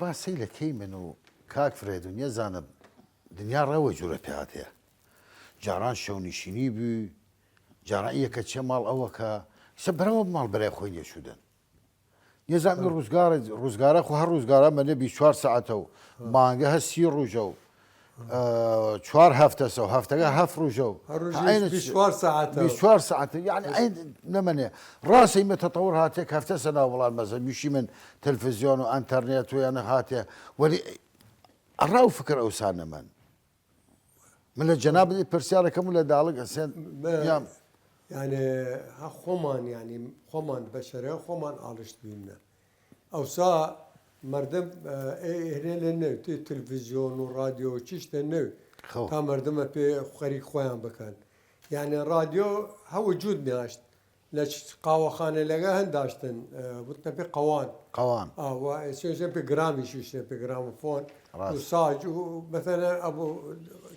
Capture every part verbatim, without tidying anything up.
با سەیلە کەیمن و کاک فرێد و نیەزانم دنیا ڕەوە جوورە پێ هاتێ. جاران شەونیشینی بوی، جاران یەکە چێ ماڵ ئەوەکە، سە بەرەوە ماڵ بەرای خۆی نێشودن. نیەزانم ڕوزگارە، ڕوزگارە خو هەر ڕوزگارە مەنێ بیست چوار ساعەتە و مانگە هە سی ڕوژە و چوار هەفتەسە و هەفتەگە هەفت ڕوژە و هەر ڕوژیش عەینە بیست چوار ساعەتە. بیست چوار ساعەتە یەعنی عەین نەمەنێ. ڕاسەی مە تەتەوڕ هاتێ کەفتەسە ناو وڵات مەزە میشیمن تەلفزیۆن و ئەنتەرنێت و یەنە هاتێ وەلی ئەڕا و فکر ئەوسا نەمەن. من لە جەناب پرسیارەکەم و لە داڵگ ئەسێن یام یانێ هە خۆمان یانی خۆمان بەشەرە خۆمان ئاڵشت بویمنە ئەوسا مەردم ئێ ئێرێ لە نەوێ تێ تلڤیزیۆن و ڕادیۆ و چیشتە نەوێ خەو تا مەردمە پێ خەریک خۆیان بکەن یانێ ڕادیۆ هە وجود نیاشت لە چ قاوەخانە لەگە هەن داشتن وتنە پێ قەوان قەوان ئاوا ئێسێژە پێ گرامی شوشتە پێ گرامۆفۆن ڕاست ساج و مەثەلەن ئەبوو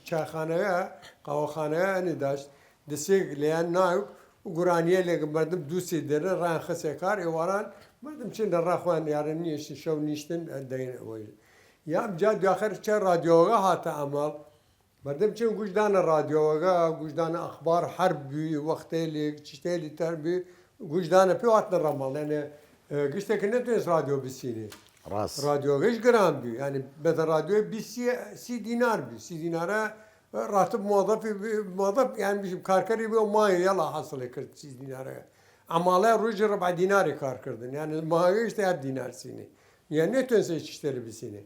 چایخانەگە قاوەخانەگە هەنێ داشت دسێگ لەیان ناو و گورانیە لێگە مەردم دووسی دێرە ڕان خەسێ کار ئێواران مەردم چێن لە ڕاخوان یارن نیشتن شەو نیشتن دەین ئەوەی یام جا دواخر چە ڕادیۆگە هاتە ئەمەڵ مەردم چێن گوشدانە ڕادیۆگە گوشدانە ئەخبار حرب بی وەختێ لێ چشتێلی تەر بی گوشدانە پێ هاتنە ڕەمەڵێنێ گشتێک نەتوێت ڕادیۆ بسینێ ڕاست ڕادیۆگەش گران بی ینی بەدە ڕادیۆی بی سی دینار بی سی دینارە ڕاتب مۆدەفی مۆدەف یان بژم کارکەری بێ و مایە یەڵا حاصلێ کرد سی دینارەکە ئەماڵای ڕوژی ڕبع دیناری کارکردن یان ماگەیشت هەر دینار سینێ یان نێتوێن سێ چشتێ لە بسینێ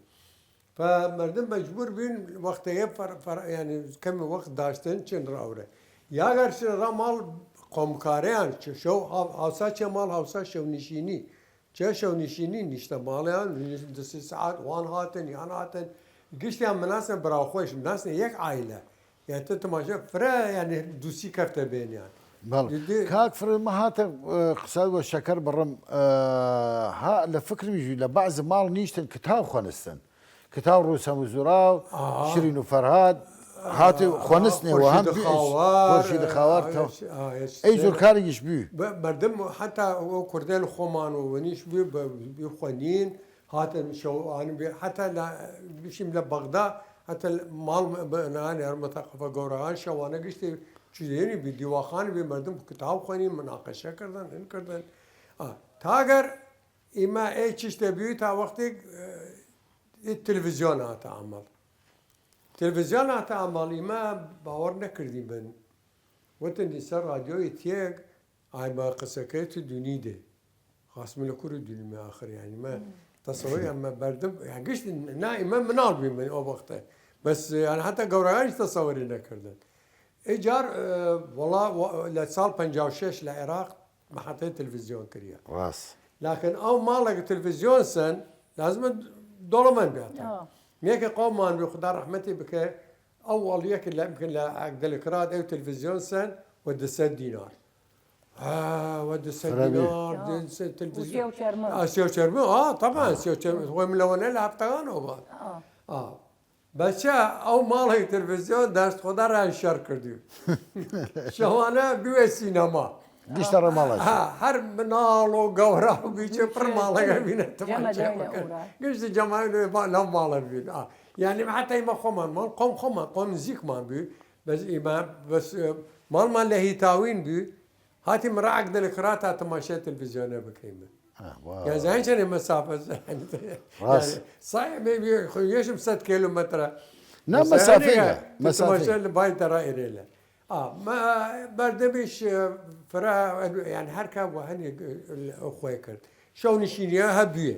پە مەردم مەجبور بین وەختەیە فەر فەر یان کەمی وەخت داشتن چێن ڕاورە یاگەر چێن ڕا ماڵ قۆمکارەیان چ شەو هاوسا چێ ماڵ هاوسا شەونیشینی چێ شەونیشینی نیشتە ماڵیان دسی سعات وان هاتن یان هاتن گشتیان مناسن براوخۆش مناسن یەک عایلە یان تە تماشا فرە یان دوسی کەفتە بێنیان بەڵ کاک فرە مە هاتە قسە وە شەکەر بڕم ها لە فکر ویژی لە بەعز ماڵ نیشتن کتاو خوەنستن کتاو ڕووسەم و زوراو شرین و فەرهاد هاتێ خوەنستنێ وە هەم خۆشی دخاوار ئەی زۆر کارێکیش بوی مردم حتا ئەو کوردێن خۆمان و وەنیش بوی بە بوی خوەنین هاتن شەوان بێ حتا لە بشیم لە بەغدا حتا ماڵ بەنان هەرمەتەقەفە گەورەان شەوانە گشتی چیزێنی بی دیواخان بێ مردم کتاو خوەنین مناقەشە کردن هن کردن تاگەر ئیمە ئەی چشتە بوی تا وەختێک تلڤیزیۆن هاتە ئەمەڵ تلڤیزیۆن هاتە ئەمەڵ ئیمە باوەڕ نەکردی بن وتن دیسە ڕادیۆی تێک ئایمە قسەکەی تو دونی دێ خاسم لە کوور دونیمە ئاخر یانیمە تەسەوەی ئەمە بەردم گشت نا ئیمە مناڵ بی من ئەو وەختە بەس یان حتا گەورەیانش تەسەوەری نەکردن ئیجار وڵا لە ساڵ پەنجا و شەش لە عێراق محەتەی تلڤیزیۆن کریە ڕاست لەکن ئەو ماڵێک تلڤیزیۆن سن لازمە دۆڵەمەند بێتە مێکە قەومان بێ خدا ڕەحمەتی بکە ئەو وەڵیەک لە بکە لە ئەگدەلکرات ئەو تلڤیزیۆن سن و دسە دینار و دسە دینار سێ و چەرمە ئا طبعا سێ و چەرمە خۆی من لەوەنە لە هەفتەگانەوە بات بەچە ئەو ماڵی تلڤیزیۆن دەست خۆدا ڕان شەر کردی شەوانە بوێ سینەما گشتە ڕەماڵە هەر مناڵ و گەورە و بیچێ پڕ ماڵەکە بینە گشت جەمای لەو ماڵە بین یعنی حتی مە خۆمان ماڵ قۆم خۆمان قۆم نزیکمان بی بەس ئیمە بەس ماڵمان لە هیتاوین بی هاتی مراعک دەلکرا تا تەماشای تلڤیزیۆنە بکەیمە یازای چەنێ مەسافە سایێشم سەد کیلومترە نە مەسافەیە مەسافە لە بای دەڕا ئێرێلە بەردەمیش فرا یان هەرکە بە هەنێک خۆی کرد شەو نشینیە هەبووە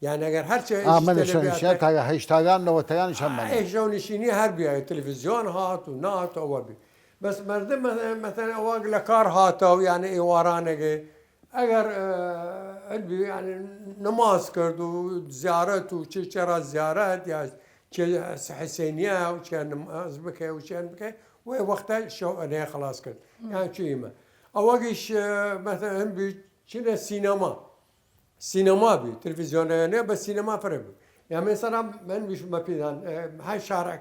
یان ئەگەر هەرچە ئامەنە شەنشە تاگە هەیشتاگان نەوەتەگان شەمەنە ئێ شەو نشینی هەر بیاێ تلڤیزیۆن هات و نات ئەوە بی بەس مەردم مەتەن ئەوە لە کار هاتە و یانە ئێوارانەگەی ئەگەر نماز کرد و زیارەت و چ چێرا زیارەت یا چێ حسێنیا و چێ نماز بکە و چێن بکە وێ وەختە شەو ئەنێ خلاص کرد یان چیمە ئەوەگیش مەتەن بی چینە سینەما سینەما بی تلڤیزیۆنەیە بە سینەما فرە بی یا من سەرا من ویش مەپیدان هەر شارع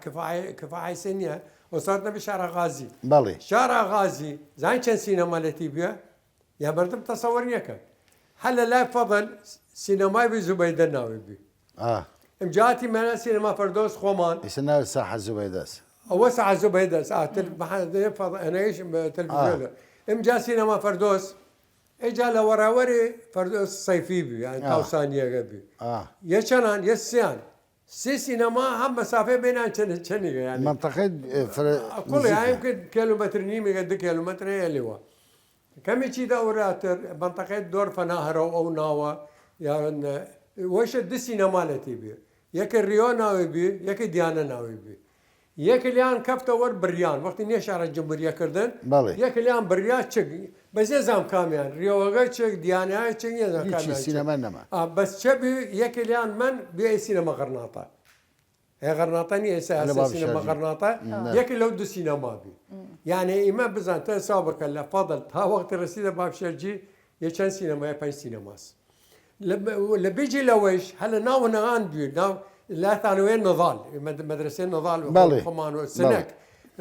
کفاعی سێنیە و سەر نەبی شارع غازی بەڵێ شارع غازی زان چەند سینەما لەتی بیە یا بەردم تەسەوەر نیەکە هەر لە لای فەضل سینەمای بی زوبەیدە ناوی بی ئمجاتی مەنە سینەما فەردۆس خوەمان. ئیسە ناوی ساحە زوبەیدەس. ئەوە ساحە زوبەیدەس، ئا، تل-، محە-، دێ فەض-، ئەنەیش، م-، تەلەفیزیۆن. ئمجا سینەما فەردۆس، ئێجا لە وەڕاوەری فەردۆس سەیفی بی، یان تاوسانیەگە بی. یە چەنان، یە سیان. سی سینەما هەم مەسافەی بینان چەن-، چەنیگە، یانی. مەنتەقەی، ئێ، فرە-، کوڵی، نزیکە. ئایم کرد کیلومتر نیمیگە، دو کیلومتر هەیە لێوە. کەمی چی دە ئەوراتر، مەنتەقەی دۆر فەنا هەرەو ئەو ناوە، یان، ئێ، وەیشە دو سینەما لەتی بی. یەکە ریۆ ناوی بی، یەکە دیانە ناوی بی. یەکلیان کەفتە وەر بریان، وەختی نیە شارە جمهوریە کردن. بەڵێ. یەکلیان بریا چگ، بەس نێزام کامیان، ریۆگە چگ، دیانای چگ، نێزام هیچی کامیان چگ. سینەما نەما. ئا، بەس چە بی، یەکلیان من بی ئەی سینەما غەرناطە. ئەی غەرناطە نیە، ئێسە لە هەسە باب سینەما شاجی. غەرناطە، نە. یەکی لەو دو سینەما بی. یعنی ئیمە بزان، تە حساب بکە، لە فەضل تا وەختی رەسیدە باب شەرجی، یە چەن سینەمایە، پەنج سینەماس. لە ب-، لە بیجی لەوەیش، هەلە ناو نەهان بی، ناو، لا ثانویە نضال، مەد-، مەدرسەی نضال بەڵێ. خۆمان و بەڵێ. سنەک.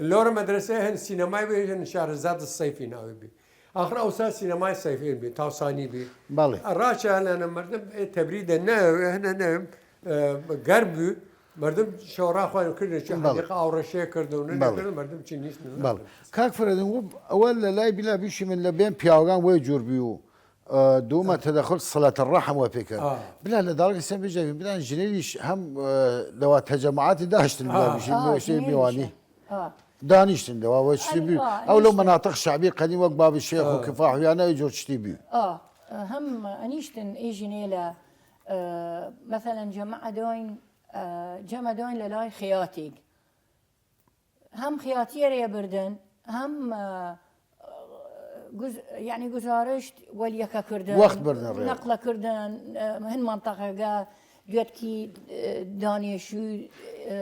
لۆرە مەدرسەی هەن سینەمای بی، هەن شارەزاد سەیفی ناوی بی. ئاخر ئەوسا سینەمای سەیفی بی، تاوسانی بی. بەڵێ. ڕاچە هەلە نە مردم، ئێ، تەبریدە نە، هەنە نە، ئێ، گەرم بی، مردم شەوڕا خوان کردن، چی بەڵێ. حەدیقە ئاوڕەشێ کردن، بەڵێ. نەکردن، مردم چی نیست. بەڵێ. کاک فرەدین، وە ئەوە لە لای بلا بیشی من لە بێن پیاوگان وەی جور بی و، ئە، دوومە تەدەخل سڵەت ڕەحم وە پێکرد. ئا. بلا لە داڵگە سێ بجە بی، بلا ژنەیلیش هەم، ئە، لەوا تەجەمعاتی داشتن بلا آه. بیشی، آه، مێشەی جنێویشە. میوانی. آه. دانیشتن لەوا وە چی بی. آه، ئەو لەو نیشتن. مناطق شعبی قەدیم وەک باب شێخ و آه. کفاح و یانە ئەو جور چی بی. آه، هەم ئەنیشتن ئی ژنێلە، ئە، مەسەلەن جەمەعە دۆین، ئە، جەمە دۆین لە لای خیاتیگ. هەم خیاتیە رێ بردن، هەم، ئە، گوز-، یعنی گزارشت وەل یەکە کردن، وەخت بردن رێ. نەقلە کردن، ئە، هن منطقەگە دوێتکی، ئە، دانیشوی، ئە،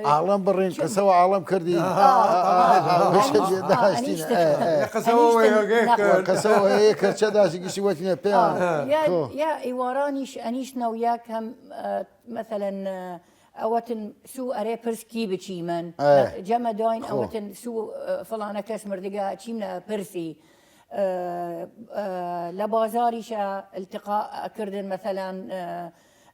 ئە، عاڵم بڕین، چ-، قسە و عاڵم کردی. آه، آه، آه، آه، آه، ئە، ئە، ئە، ئە، ئە، ئە، قسە و ئە، ئە، هەیە کرد. قسە و هەیە کرد، چە داشی گشتی وەتینە پێیان. آه، یا، خۆ. یا ئیوارانیش ئەنیشتنەو یەک هەم، ئە، مەسەلەن، ئە، ئەوەتن سوو ئەرێ پرس کی بچیمن. ئە. جەمە داین خۆ. ئەوەتن سوو، ئە، فلانە کەس مردگە، چیمنە پرسی. ئە، ئە، لە بازاریشە التقا کردن، مەسەلەن، ئە،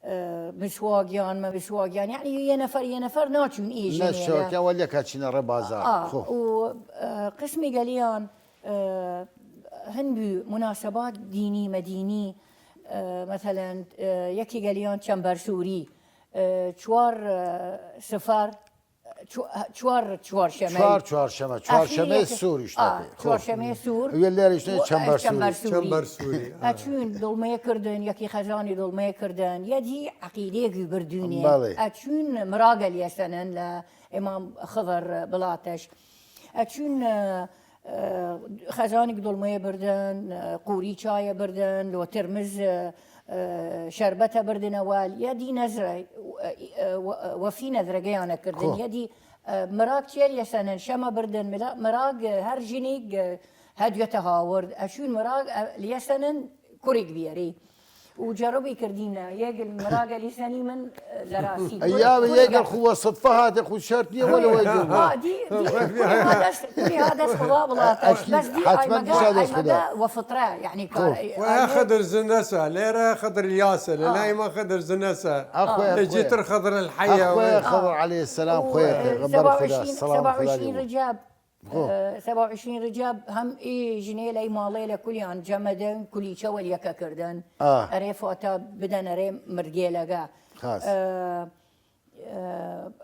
ئە، مسواگیان، مە مسواگیان. یعنی یە نەفەر، یە نەفەر ناچون ئی نە ژنێلە. شەوەکیان وەل یەکا چینە ڕێ بازار. ئا، خۆ. و، ئە، قسمی گەلیان، ئە، هەن بی مناسبات دینی، مەدینی، ئە، مەسەلەن، ئە، یەکی گەلیان چەمبەر سووری، ئە، چوار، ئە، سفر، چو-، چوار چوارشەمەی. چوار چوارشەمە، چوارشەمەی ئەخیریەکە. سوور ئیشتە آه، پێ. خۆ. چوارشەمەی سوور. وێ لێر ئیشتە و، چەمبەر ئە، چەمبەر سووری. سووری، ئە. ئەچوون دڵمەیە کردن، یەکی خەزانی دڵمەیە کردن، یەدی عەقیدەیەکی بردوونێ. بەڵێ. ئەچوون مراگەل یەسەنن لە ئیمام خضر بڵاتەش. ئەچوون، ئە، ئە، خەزانیگ دڵمەیە بردن، ئە، قوری چایە بردن، لۆ ترمز، ئە، ئە، شەربەتە بردنە وال، یەدی نەزرە، ئە، ئە، وە-، وەفی نەزرەگەیانە کردن، خۆ. یەدی، ئە، مراگ چێر یەسەنن، شەمە بردن، ملا-، مراگ، ئە، هەر ژنیگ، ئە، هەدیەتە هاورد، ئەچوون مراگ، ئە، یەسەنن کوریگ بیەری. و جەڕبی کردینە، یەگل مراگەلی سەنی من، ئە، لە راسی. ئەیا یەگل خو وە صدفە هاتێ، خو شەرت نیە وەلە وەی جور. آه، دی، دی، کوری ها دەس، کوری ها دەس خوا بڵاتە. ئەکی-، بەس دی حتماً ئایمەگە، دیشا دەس خدا. ئایمەگە وە فطرە، یعنی خۆ. کار، وە ئایمە- خضر زنەسە، لێرە خضر الیاسە، لە آه. لای ما خضر زنەسە. ئەخوێ، لە ئەخوێ. جیتر خضر الحیە، ئەخوێ، وە. خضر علیە السلام، و، خوێ، ئە، پێغەمبەر سەبا خدا، عشرین، سلام سەبا خدا عشرین لێ. رجب، خۆ. ئە، سەبا عشرین رجب هەم ئی ژنێلەی ماڵێلە کولیان جەمەدەن، کولیچە وەل یەکە کردن. ئا. ئەرێ فاتە بدەن ئەرێ مردگێلەگە. خاس. ئە،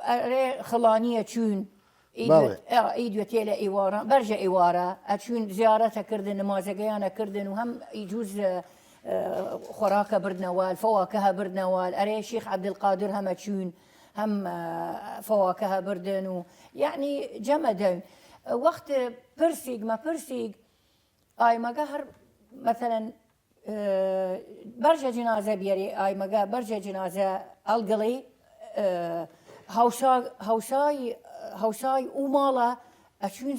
ئە، ئەرێ خڵانیە چوون. ئی بەڵێ. دوێت-، ئە، ئی دوێتێلە ئیوارە، بەرژە ئیوارە. ئەچوون زیارەتە کردن، نمازەگەیانە کردن و هەم ئی جوز، ئە، ئە، خوراکە بردنەوال، فواکەهە بردنەوال. ئەرێ شیخ عەبدولقادر هەمە چوون. هەم، ئە، فەواکەهە بردن و، یەعنی، جەمە دەن. وەخت پرسیگ، مەپرسیگ، ئایمەگە هەر، مەسەلەن، ئە، بەرژە جنازە بیەری، ئایمەگە بەرژە جنازە ئەڵگڵی، ئە، هەوسا-، هەوسای، هەوسای ئوو ماڵە ئەچوین،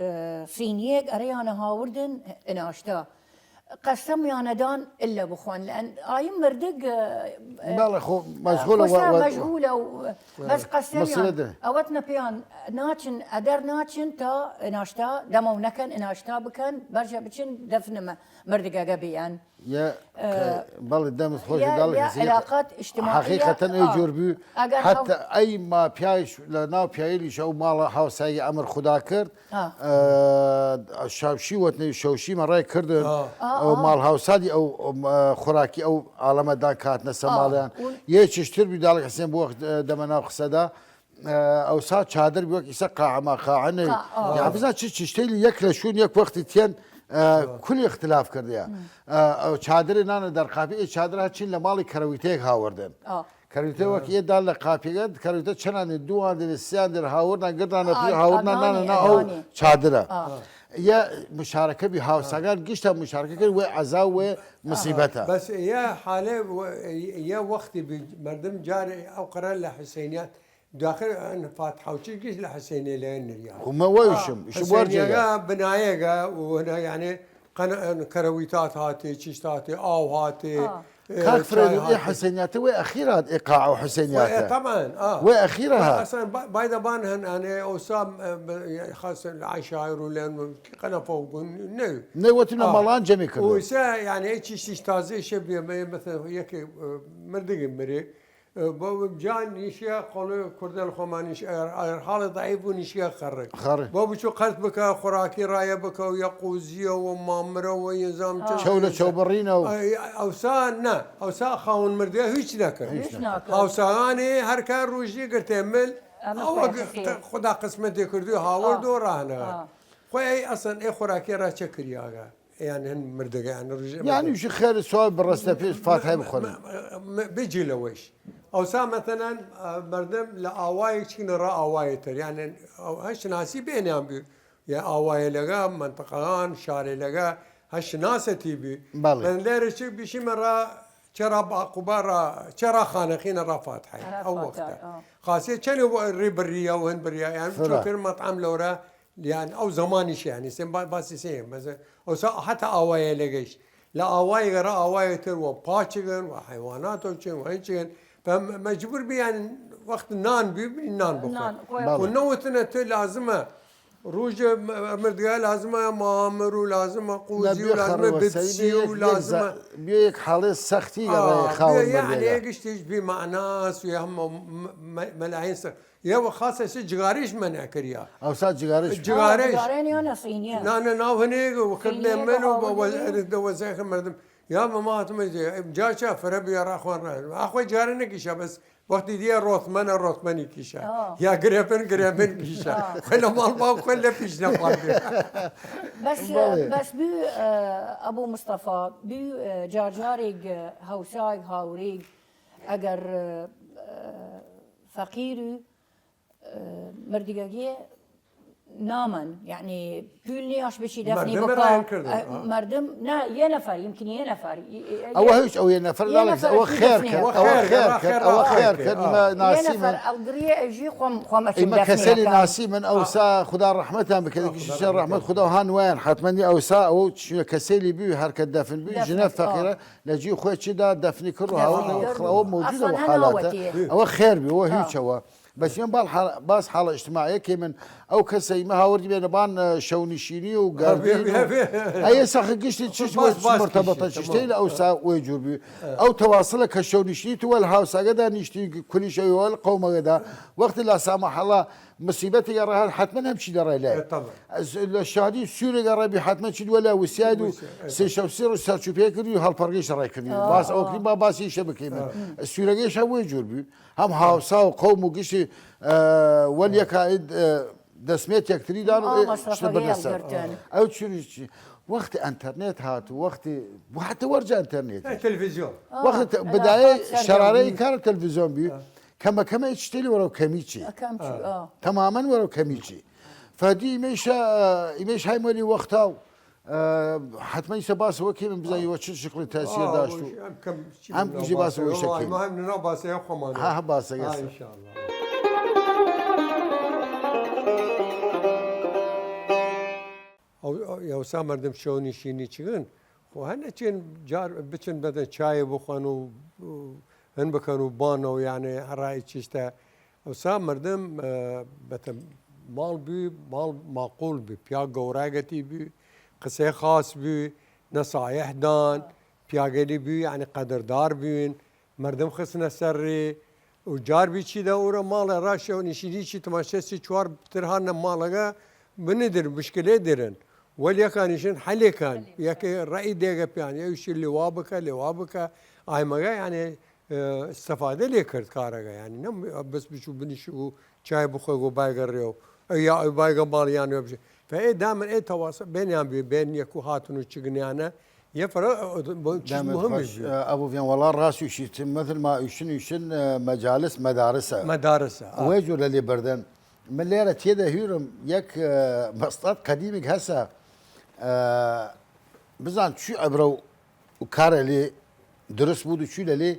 ئە، سینیەگ ئەرێیانە هاوردن ئناشتا. قەسەمیانە دان ئلە بخوەن، لەن ئایم مردگ، ئە، بەڵێ، خۆ مەشغولە، خوسا وە، وە، مەشغولە و بەس قەسەمیان مەسەلە دە. ئەوەت نەپیان ناچن، ئەدەر ناچن تا ئناشتا دەمەو نەکەن، ئناشتا بکەن، بەرژە بچن دەفنمە مردگەگە بیان. یە، بەڵێ، دەمت خۆش، یە، داڵی یە حەسیەت. علاقات اجتماعیە، حەقیقەتەن ئەو ئا. جۆر بوو. ئەگەر حەتا ئەی ما پیایش لە ناو پیایلیش ئەو ماڵە هاوسایگی ئەمر خودا کرد. ئا. ئە، شاوشی وەتنەوی شەوشی مە ڕای کردن. ئا. ئەو ماڵ هاوسادی ئەو، ئەم، ئە، خوراکی ئەو عاڵەمە دان کاتنە سە ماڵیان. یە چشتر بی داڵی حەسیەت بۆ وەخت، ئە، دەمە ناو قسەدا. ئە، ئەوسا چادر بووەک ئیسە قاعە ما قاعە نەی. قا-، ئا. یا بزا چ چشتەیلی یەک لە شوون یەک وەختی تیەن، ئە، کول اختلاف کردیە. ئە، ئەو چادر نانە دەرقاپی، ئێ چادر هەچین لە ماڵی کەرەویتەیەک هاوردن. ئا. کەرەویتە وەک ئێ دان لە قاپیگە، کەرەویتە چەنان دێ، دووان دێ، سیان دێ، هاوردن گردان ئا، هاوردن ئا، نانە نانێ، نا ئەو نانێ. چادرە. ئا. یە مشارەکە بی هاوساگان گشتە مشارەکە کرد، وێ عەزا وێ مصیبەتە. بەس یە حالێ و-، یە وەختی بی مەردم جارێ ئەو قەرار لە حسینیات داخل ئەن فاتحە و چی گشت لە حسینێ لە نریا. خو مە وەیشم، ئا، شو بوار جێگە. حسینیەگە بنایەگە و هەنا یعنی قەن-، ئەن کەرەویتات هاتی، چیشت هاتی، ئاو هاتی، ئا. ئێ، کاک فرێد، چای ئێ هاتی. حسینیاتە وێ ئەخیرات، ئێ قاعە و حسینیاتە. وێ، ئە، طبعاً، ئا. وێ ئەخیرە هات. ئەسڵەن با-، بایدە بان هەن، ئەنێ ئەوسا، ئە، ب-، خاص عشایر و لێن قەنەفە و گون، نەوی. نەی وەتی نە ئا. مەڵان جەمی کردن. و ئیسە، یعنی، ئێ چیشتیش تازە ئیشە بیە، مە-، مەسەلەن، یەکێ، ئە، مردگی مری، ئە، بە جان نیشیە، قۆڵی کوردەل خۆمانیش، ئەر، ئەر حاڵی ضعیف و نیشیە خەڕک. خەڕک. بۆ بچو قەرت بکە، خوراکی ڕایە بکە و یە قوزیە و مامرە و یە زام چەند چەو لە چەو بڕینە و ئە، ئەوسا نە، ئەوسا خاون مردە هیچ نەکرد. هیچ نەکرد. هاوساغانی هەر کار ڕوژی گرتێ مل، ئەمە ئەوە خوێ گ-، خەسیە. خدا قسمەتی کردوی هاورد و ئا. ڕاهنە. ئا. خوێ ئەی ئەسڵەن ئێ خوراکی ڕا چە کریاگە؟ یان هەن مردگە، یان ڕژێ یان مردگە. وشی خێر سوال بڕەستە پێش فاتحای بخۆن. م-، م-، م-، بجی لەوەیش. ئەوسا مەتەلەن، ئە، مەردم لە ئاوایەک چکن ڕا ئاوایە تر. یان ئەو هەش ناسی بێنیان بی. یا ئاوایە لەگە، منطقەان، شارێ لەگە، هەش ناسەتی بی. بەڵێ. من لێرە چک بیشیمە ڕا، چرا باقوبا ڕا، چرا خانەخینە ڕا فاتحای. ئەو وەختە. خاصیە چەنێ وە ڕی بڕیە و هەن بڕیە. یان چۆکر مەطعەم لەورە، یان ئەو زەمانیش یانی سێ با-، باسی سێ مەزە ئەوسا هەتا ئاوایە لەگەیش. لە ئاوایگە ڕا ئاوایە تر وە پاچگن، وە حیواناتۆ چن، وە هیچگن. فە م-، مەجبور بیان وەخت نان بی، بی نان بخۆن. نان، خۆی بەڵێ. و نەوتنە تو لازمە ڕوژە م-، مردگە لازمە مامر و لازمە قوزی و لازمە بپسی و لازمە بیە یەک حاڵێ سەختی ئا، گەڕێ خاوەن بیە یعنی مردگە. گشتیش بی معناس و هەمە م-، م-، مەلاین سەخت. یە وە خاصە سی جگاریش منع کریا. ئەوسا جگاریش جگاریش. جگارێن یا نەسینیە؟ نا، نا، ناو هەنێگ و کرد لێ سینیە من و بە وە-، وە-، دە وەزەخ مردم. یا مەما هاتمە جێ، جا چا فرە بیا ڕاخوان ڕا. ئەخوی جارێ نەکیشە بەس وەختی دیە ڕۆتمەنە ڕۆتمەنی کیشە. ئا. یا گرێپن گرێپن کیشە. ئا. خوێ لە ماڵ باو خوێ لە پیش نەخوارد. بەس، بەڵێ. بەس بو، ئە، ئەبو مستەفا، بو، ئە، جارجارێک، ئە، هەوساگ هاوریگ ئەگەر، ئە، فەقیر و، ئە، مردگەگێ نامەن، یعنی پول نیاش بچی دەفنی بکا. مردم نا، یە نەفەر، یمکن یە نەفەر. ئەوە هیچ، ئەو یە نەفەر، یە نەفەر ئەوە خێر کرد، ئەوە خێر کرد، ئەوە خێر کرد، ناسی من. ئەڵگریە ئەژی خۆم، خۆم ئەچم دەفنی کەسێلی ناسی من ئەوسا، خدا ڕەحمەتان بکەێت، کیشە ڕەحمەت خدا هان وایان حتمەنی ئەوسا، ئەو چیە کەسێلی بی هەرکە دەفن بی، ژنە فەقیرە، لە جی خوێ چیدا دەفنی کرد و هاوردە وەخڕەوە موجودە و حالاتە. ئەوە خێر بی، ئەوە هیچەوە. بەس من باڵ حاڵ-، باس حاڵە ئجتماعیە کەیمن، ئەو کەسە ئیمە هاوردی بێنە بان، ئە، شەونیشینی و گاردین و ئەیە سەخ گشتی چش وە مرتبطە چشتەی لە ئەوسا وەی جور بی. ئەو تەواسڵە کە شەونیشینی تو وەل هاوساگەدا نیشتی کولیشەوی وەل قەومەگەدا. وەختی لا سامە حاڵە مصیبەتی گەڕە هەر حتمەن هەم چی دەڕێ لای. ئە، طبعا. ئەز لە شادی سوورێگە ڕێبی حتمەن چی وەلا وسیاد و وسیاد، ئە، سێ شەو سێ ڕۆژ سەرچوپێ کردی و هەڵپەڕگەیش ڕێ کردی. باس ئەوە کردی با باسی ئیشە بکەیمە. سوورەگەیش هەم وەی جور بی. هەم هاوسا و قەوم و گشتی، ئە، وەل یەکا ئید، ئە، دەسمێت یەکتری دان و ئێ، شتە بردە سەر. ئەو چونی چی؟ وەختی ئەنتەرنێت هات و وەختی، حتی وەرجە ئەنتەرنێت. ئە، تەلەفیزیۆن. وەخت بدایە شەرارەی کار تەلەفیزیۆن بی. کەمە کەمە هیچ شتێ وەرەو کەمی چی. تەمامەن وەرەو کەمی چی. فەدی ئیمەیشە، ئیمەیش هایمۆلی وەختا و، ئە، حتمەن ئیسە باس وەکی من بزای وە چ شکڵی تەسیر داشت و ئەم کەم ئەم کجی باس وەی شەکی. مهم ننا باس ئەیە خۆمان. ها، ها، باس ئەگەسە. ئا، ئینشاءالله. ئەو، ئەو، ئەوسا مردم شەونیشینی چگن؟ خۆ هەنە چین جار بچن بەدەن چایە بخۆن و، و هەن بکەن و بانە و یانێ هەڕای چیشتە. ئەوسا مردم، ئە، بەتە ماڵ بی، ماڵ ماقول بی، پیا گەوراگەتی بی، قسەی خاص بی، نەسایح دان، پیاگەلی بوی، یعنی قەدردار بوین، مەردم خسنە سەر ری، و جار بی چی دە ئورە ماڵە راشە و نشینی چی تماشە سی چوار تر هانە ماڵەگە بندر مشکلێ درن. وەل یەکانیشن حەلێکان، یەکێ رەئی دێگە پیان، یەوشی لوا بکە، لوا بکە، ئایمەگە یعنی، ئە، استفادە لێ کرد کارەگە، یعنی نەم بەس بچوو بنیشی و چای بخۆی و بایگە ڕێ و، ئە، یا ئەو بایگە ماڵیان وێ بژێ. فە ئێ دامن ئێ تەواسە بێنیان بێ، بێن یەک و هاتن و چگنیانە، یە فەرە، ئە، بۆ چیز دامن مهمش خوش. بێ. ئە، ئەبوو ڤێن وەڵا ڕاست وشیت، مثل ما ئوشن ئوشن، ئە، مەجالس مەدارسە. مەدارسە، ئا. وەی جور لە لێ بردن. من لێرە تێدە هیورم، یەک، ئە، مەستات قەدیمێک هەسە، ئە، بزان چی عەبرە و و کارە لێ درست بود و چوی لە لێ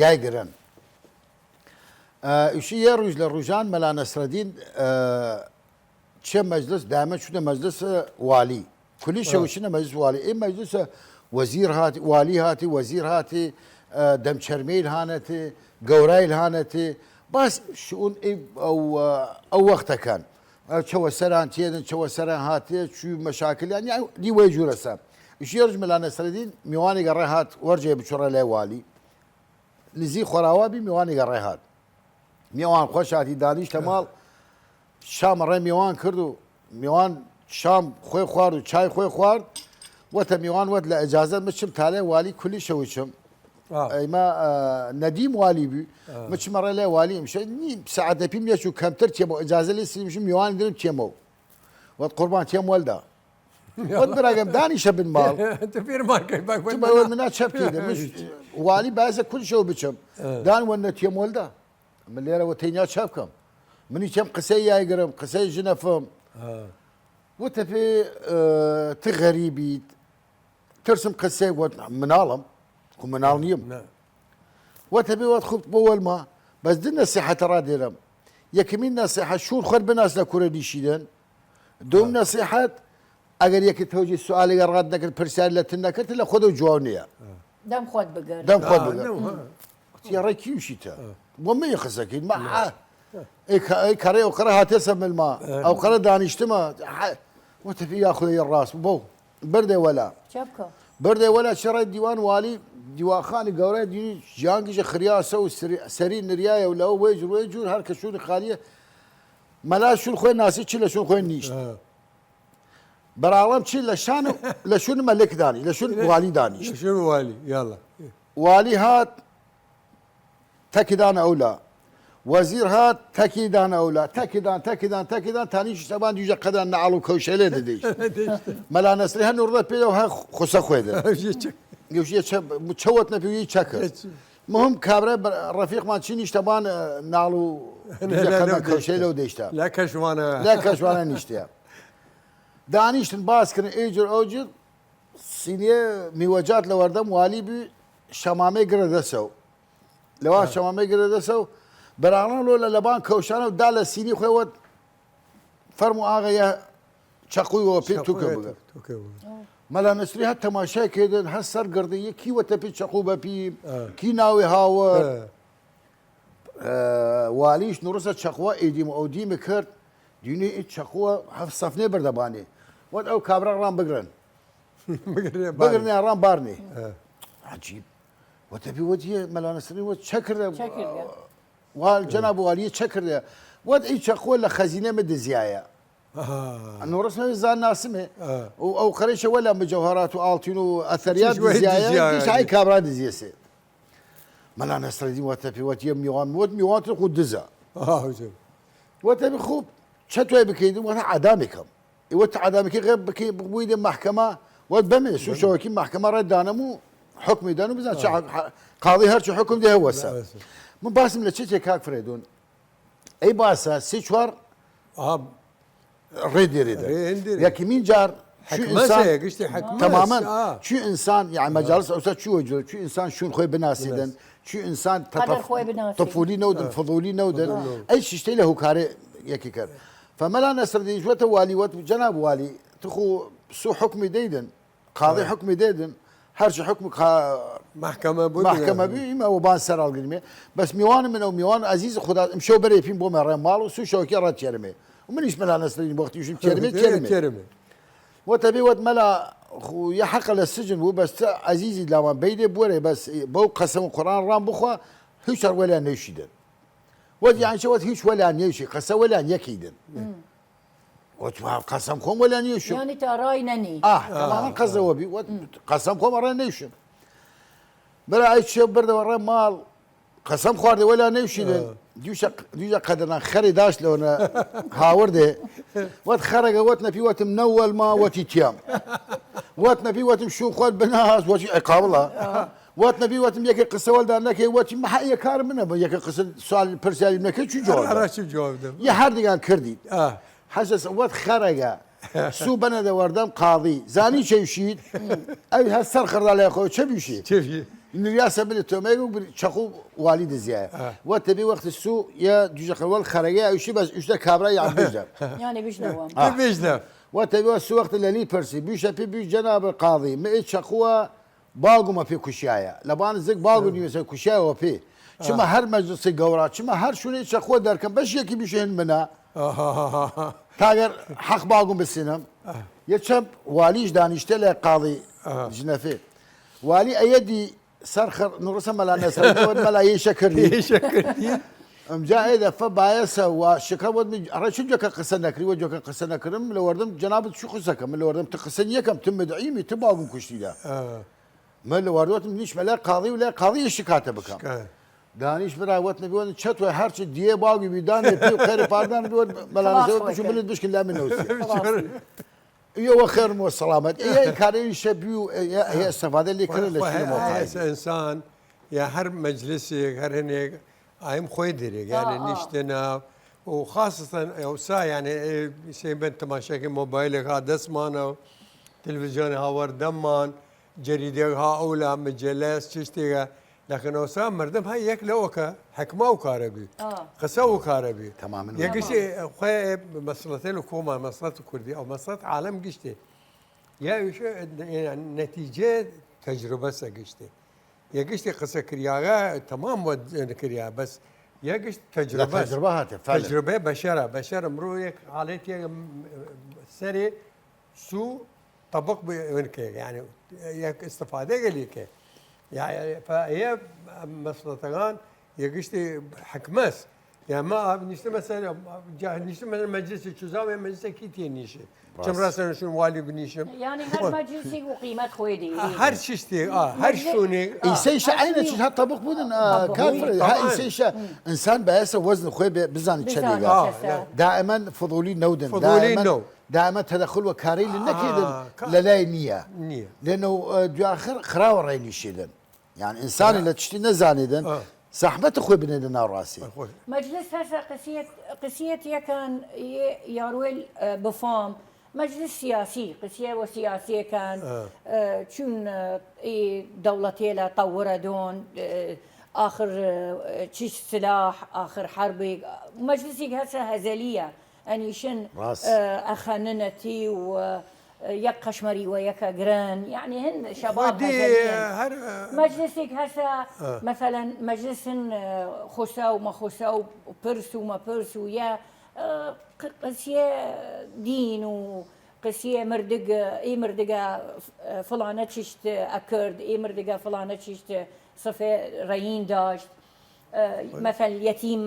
یای گرن. ئە، ئیشی یە رویژ لە رویژان مەلا نەسرەدین، ئە، چێ مەجلس، دایمە چوودە مەجلس والی. کولی شەو چنە مەجلس والی. ئێ مەجلس وەزیر هاتی، والی هاتی، وەزیر هاتی، ئە، دەمچەرمەیل هانەتی، گەورایل هانەتی. باس شئون ئێ ئەو، ئە، ئەو وەختەکان. ئە، چەوە سەران تێدن، چەوە سەران هاتێ، چوی مەشاکلیان، یا دی وەی جورەسە. ئیشی یەرژ مەلا نەسرەدین میوانێگە ڕێ هات، وەرجێ بچوڕە لای والی. نزی خۆراوا بی میوانێگە ڕێ هات. میوان خوەش هاتی دانیشتە ماڵ، شام ڕێ میوان کرد و میوان شام خوەی خوارد و چای خوەی خوارد. وەتە میوان وەت لە ئەجازە مچم تالێ والی کولی شەوچم. ئا. ئەیما، ئە، نەدیم والی بی. ئا. مچمە ڕێ لای والی ئمشە نی ساعەتە پیم یەچوو کەمتر تێمەو ئەجازە لێ سیمشم میوان درم تێمەو. وەت قوربان تێم وەلدا. وەت براگەم دانیشە بن ماڵ. تو پێرمان کەی باک تو بەوە منا چەپ کەی دە. مش والی بازە کول شەو بچم. ئە. دان وەنە تێم وەلدا. من لێرە وە تەنیا چەپ کەم. منی چەم قسەی یایگرم، قسەی ژنەفم. ئە. وتە پێ، ئە، ت غەریبیت. ترسم قسەی وەت مناڵم. خو مناڵ نیم. نە. وتە پێ وەت خوب بۆ وەلما. بەس دن نەسیحەتە ڕا دێرم. یەکمین نەسیحە شور خوەر بناس لە کورە دیشیدن. دوم نەسیحەت، ئەگەر یەکت تەوجی سوالێگە ڕاد نەکرد، پرسیار لە تن نەکرد، لە خۆدە جواب نییە. دەم خۆت بگەر. دەم خۆت آه، بگەر. نەوە. تیاڕی کیوشیتە. بۆ من قسەکەین. ما، ئە، ئەی کە-، ئەی کەڕێ ئەو قەرە هاتێسە ملما. ئە. ئەو قەرە دانیشتمە. حە-، وتە پێ یا خودە یە ڕاست. بۆ. بردێ وەلا. چەپکە. بردێ وەلا چی ڕای دیوان والی، دیواخانی گەورای دینی جیانگیژە خریاسە و سری-، سەری نریایە و لەوە وەی جور، وەی جور هەر کە شوونی خالیە. مەلا شون خوێ ناسی چی لە شون خوێ نیشت. ئە. بەراڵەم چی لە شان و لە شون مەلک دانی، لە شون والی دانیشت. لە شون والی، یاڵا. والی هات، تەکی دانە ئەولا. وەزیر هات، تەکی دانە ئەولا. تەکی دان، تەکی دان، تەکی دان، تا نیشت سەبان دویژە قەدان نەعاڵ و کەوشەلێ دەدەیشت. مەلا نەسری هەر نوڕدە پێ و هەر خوسە خوێدە. گەوشیە چە-، چەوت نەپێ و یەی چەکە. مهم کابرای بە-، ڕەفیقمان چی نیشتە بان، ئە، ناڵ و دویژە قەدان کەوشەلێ و دەیشتە. لە کەشوانە. لە کەشوانە نیشتە. دانیشتن باس کردن، ئەی جور ئەو جور، سینیە میوەجات لە وەردەم والی بی، شەمامەی گرە دەسەو. لەوا شەمامەی گرە دەسەو، بەراڵان لۆ لە لەبان کەوشانە و دا لە سینی خوێ وەت، فەرمو ئاغا یە چەقوی وە پێ توکە بگە. مەلا نەسری هەر تەماشای کردن، هەر سەر گردی، یە کی وەتە پێ چەقو بە پی، کی ناوی هاوە. ئە، والیش نوڕسە چەقوە ئیدیم ئەو دیمە کرد، دینی ئی چەقوە هەفت سەفنێ بردە بانێ. وەت ئەو کابرا ڕام بگرن. بگرنێ بارنێ. بگرنێ ڕام بارنێ. ئە. عجیب. وەتە پی وەت یە مەلا نەسری وەت چە کردە؟ چە کردە؟ وال جەناب والی چە کردە؟ وەت ئی چەقوە لە خەزینە مە دزیایە. ئەها. نوڕسە زان ناسمێ. ئە. و ئەو قەرەیشە وەلا مجەوهەرات و ئاڵتین و ئەثەریات چیش وەی دزیایە، دزیایە. گیش های کابرا دزیەسێ. مەلا نەسرەدین وەتە پی وەت یە میوان، وەت میوان تر خود دزە. ئە، حسین. وەتە پی خوب، چە توی بکەیدن؟ وەتە عەدامێ کەم. ئێ وەت عەدامێکی غێب بکەی، بووی دێ مەحکەمە، وەت بەمێ، سوو شەوەکی مەحکەمە ڕێ دانەم و حکمی دانم، بزان چە ح-، قاضی هەرچی حکم دێ هەوەسە. من باسم لە چێ چێ کاک فرێدون؟ ئەی باسە، سی چوار ڕێ دێرێ دە. یەکیمین جار، چوی ئینسان، تەمامەن، چوی ئینسان، یعنی مەجالس ئەوسا چوی وەجوە، چوی ئینسان شون خوی بناسیدن، چوی ئینسان قەدر خوی بناسیدن. تەفولی نەودن، فضولی نەودن. ئەی شیشتەی لە هوکارێ یەکی کرد. فمەلا نەسرەدین وەتە والی وەت، جەناب والی، تخو سوو حکمی دەیدن، قاضی حکمی دەیدن، هەرچی حکم قا-، مەحکەمە بوو، مەحکەمە بوو، ئیمە وە بان سەر ئاڵگریمێ. بەس میوان منە و میوان عەزیز خودا، ئمشەو بەرێ پیم بۆ مەڕێ ماڵ و سوو شەوەکی ڕەت تێرمێ. و منیش مەلا نەسرەدین وەختی وشم تێرمێ، تێرمێ. تێرمێ. وەتەبی وەت مەلا خو یە حەقە لە سجن بوو، بەس چە عەزیزی لامان بەیدێ بوەێ، بەس بەو قەسەم و قورئان ڕام بخوا، هیچ هەر وەلیا نەیشیدن. وەت یانی چە؟ وەت هیچ وەلیا نەیشی، قەسە وەلیا یەکیدن. وەت وا قەسەم خۆم وەلیا نەیشم. یانی تا ڕای نەنی. ئاه، تەمامەن قەزەوە بی، وەت قەسەم خۆم ڕای نەیشم. برا ئەی چێ بردەوە ڕێ ماڵ، قەسەم خواردێ وەلا نەیشیدن. دویشە، دویشە قەدران خەرێ داشت لەوەنە هاوردێ. وەت خەرەگە وەت نەپی وەتم نەوەل ما وەتی تیام. وەت نەپی وەتم شو خوەت بناس وەتی ئەقابڵە. وەت نەپی وەتم یەکێ قسە وەلدا نەکەی وەتی محە ئیە کار منە بە یەکە قسە سوال پرسیاری نەکەی چی جواب هەر دەم؟ چی جواب دەم؟ یە هەردیگان کردی. ئاه. حەسەس وەت خەرەگە سوو بەنەدە وەردەم قاضی. زانی چەوشید؟ ئەوی هەر سەر خڕدا لای خۆ چە بیشی؟ چەوشی؟ نریاسە بلی تۆمەیگ و بری چەخو والی دزیایە. ئاه. وە تەبی وەخت سوو یە دوژە خەوەل خەرەگە ئەوشی بەس ئوشتە کابرا یا بژدە. یانی بژنەوە. ئاه. بژدە. وە تەبی وە سوو وەخت لەلی پرسی بیشە پی بیش جەناب قاضی مئ چەخوە باوگمە پێ کوشیایە. لە بان زگ باوگ و نیوەسە کوشیایە وە پێ. چما هەر مەجلسی گەورا، چما هەر شوونەی چەخوە دەرکەم بەش یەکی بیشێن منە. تاگەر حەق باوگم بسینم. یە چەم والیش دانیشتە لە قاضی جنەفێ. والی ئەیەدی سەر خەر نوڕسە مەلا نەسەر وەت مەلا یەی شەکردی. ئەمجا ئێ دەفە بایەسە و شەکە وەت من ئەڕێ چون جۆکە قسە نەکری وە جۆکە قسە نەکرم لە وەردم جەنابەت چو قسە کەم من لە وەردم ت قسە نیەکەم ت مدعیمی ت باوگم کوشتیدا. من لە واردوتم نیش مەلا قاضی و لای قاضی شکاتە بکەم. دانیش برا وەت نەبیوەن چەتوە هەرچی دیێ باوگی بیدانێ پێ و خێر پاردان بیوەن مەلا خلاص نەزەوە بچو بکەن. بلد بشکن لا من نەوسی. خلاص بی. ئیە وە خێر مۆ سەڵامەت ئیە کارێ شە بی و ئیە ئیە ئستەفادە لێ کردن لە شوێن مۆقعی. ئینسان یا هەر مەجلسێک هەر هەنێک ئایم خۆی دەرێک یانێ نیشتێ ناو و خاصەتەن ئەوسا یانێ سێ بن تەماشاکە مۆبایلێک ها دەستمانە و تلویزیۆن هاوەردەممان جەریدێک ها ئەولا مجەلەس چشتێکە لەکن ئەوسا مردم ها یەک لەوەکە حکما و کارەبی قسە و کارەبی تەمامەن یەکشی خوێ مەسڵەتێ لە کۆمان مەسڵەت کوردی ئەو مەسڵەت عالم گشتێ یا نەتیجێ تەجروبەسە گشتێ یە گشتی قسە کریاگە تەمام وە کریا بەس یە گشت تەجروبە تەجروبە هاتە تەجروبە بەشەرە بەشەر مرۆ یەک حالێت سەرێ سوو طبق بنکێ یعنی یەک استفادە گەلیکێ یە مەسڵەتەکان یە گشتی حکمەس یا ما نیشتە مەسەر نیشتە مەسەر مەجلسی چوزاوێ مەجلسە کی تێ نیشێ چم ڕاستە نشون والی بنیشم یانی هەر مەجلسیگ و قیمەت خۆی دی هەر چشتێک ئا هەر شوونێک ئیسەیشە عینە چیز هەر طبق بودن کافر ها ئیسەیشە ئینسان بایەسە وەزن خۆی بزانی چەندێگا دائما فضولی نەودن فضولی نەو دائما تدخل وە کارەیل نەکەیدن لەلای نییە نییە لەنەو دواخر خراوە ڕێنیشیدن یان ئینسانی لە چشتی نەزانیدن زەحمەت خوێ بنێدە ناو ڕاستی. مەجلس هەسە قسیەت قسیەت یەکان یاروێل بفام مەجلس سیاسی قسیە وە سیاسیەکان چون ئی دەوڵەتێ لە تەورە دۆن ئاخر چیش سلاح ئاخر حربێک مەجلسیک هەسە هەزەلیە ئەنیشن ئەخەننەتی و یەک قەشمەری وە یەکە گرن یعنی هن شەباب هەر مەجلسیک هەسە مەسەلەن مەجلسن خوسە و مەخوسە و پرس و مەپرس و یە قسیە دین و قسیە مردگ ئی مردگە فلانە چشت ئەکرد ئی مردگە فلانە چشت سفێ ڕەیین داشت مەسەل یەتیم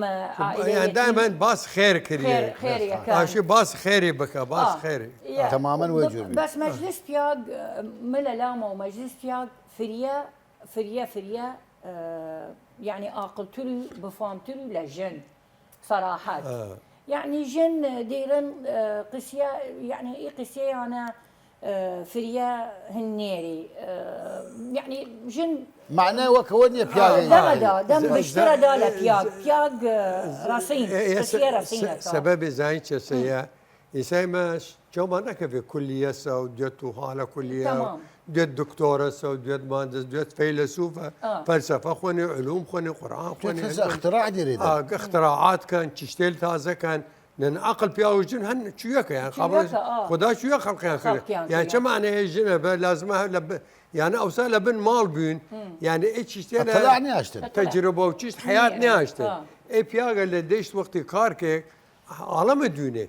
یان دائما باس خێر کریە خێریەکە ئاشی باس خێری بکە باس خێری تەمامەن وە جور بی بەس مەجلس پیاگ ملە لامە و مەجلس پیاگ فریە فریە فریە یعنی عاقلتر و بفامتر و لە ژن سەراحەت یعنی ژن دیرن قسیە یعنی ئی قسیەیانە فریە هن نێری یعنی ژن معنای وە کەوە نیە پیاگ دەمەدا دەم بشترەدا لە پیاگ پیاگ ڕەسین سەبەبێ زانی چەسەیە ئیسای مەش چۆمان نەکەێ کولیەسە و دوێت و حالە کولیە دوێت دکتۆرەسە و دوێت مادەس دوێت فەیلەسوفە فەلسەفە خوێنێ علوم خوێنێ قورآن خوێنێ اختراعات کەن چشتێل تازەکەن نن عقل پیاوژن هەن چویەکە یان خدا چویە خەڵقیان کرد یان چەمانەیە ژنە بە لازمە لە یانە ئەوسا لە بن ماڵ بوین یانە ئەی چشتێ تەجربە و چشت حیات نیاشتن ئەی پیاگە لە دەیشت وەختی کارکێک عاڵەمە دوینێ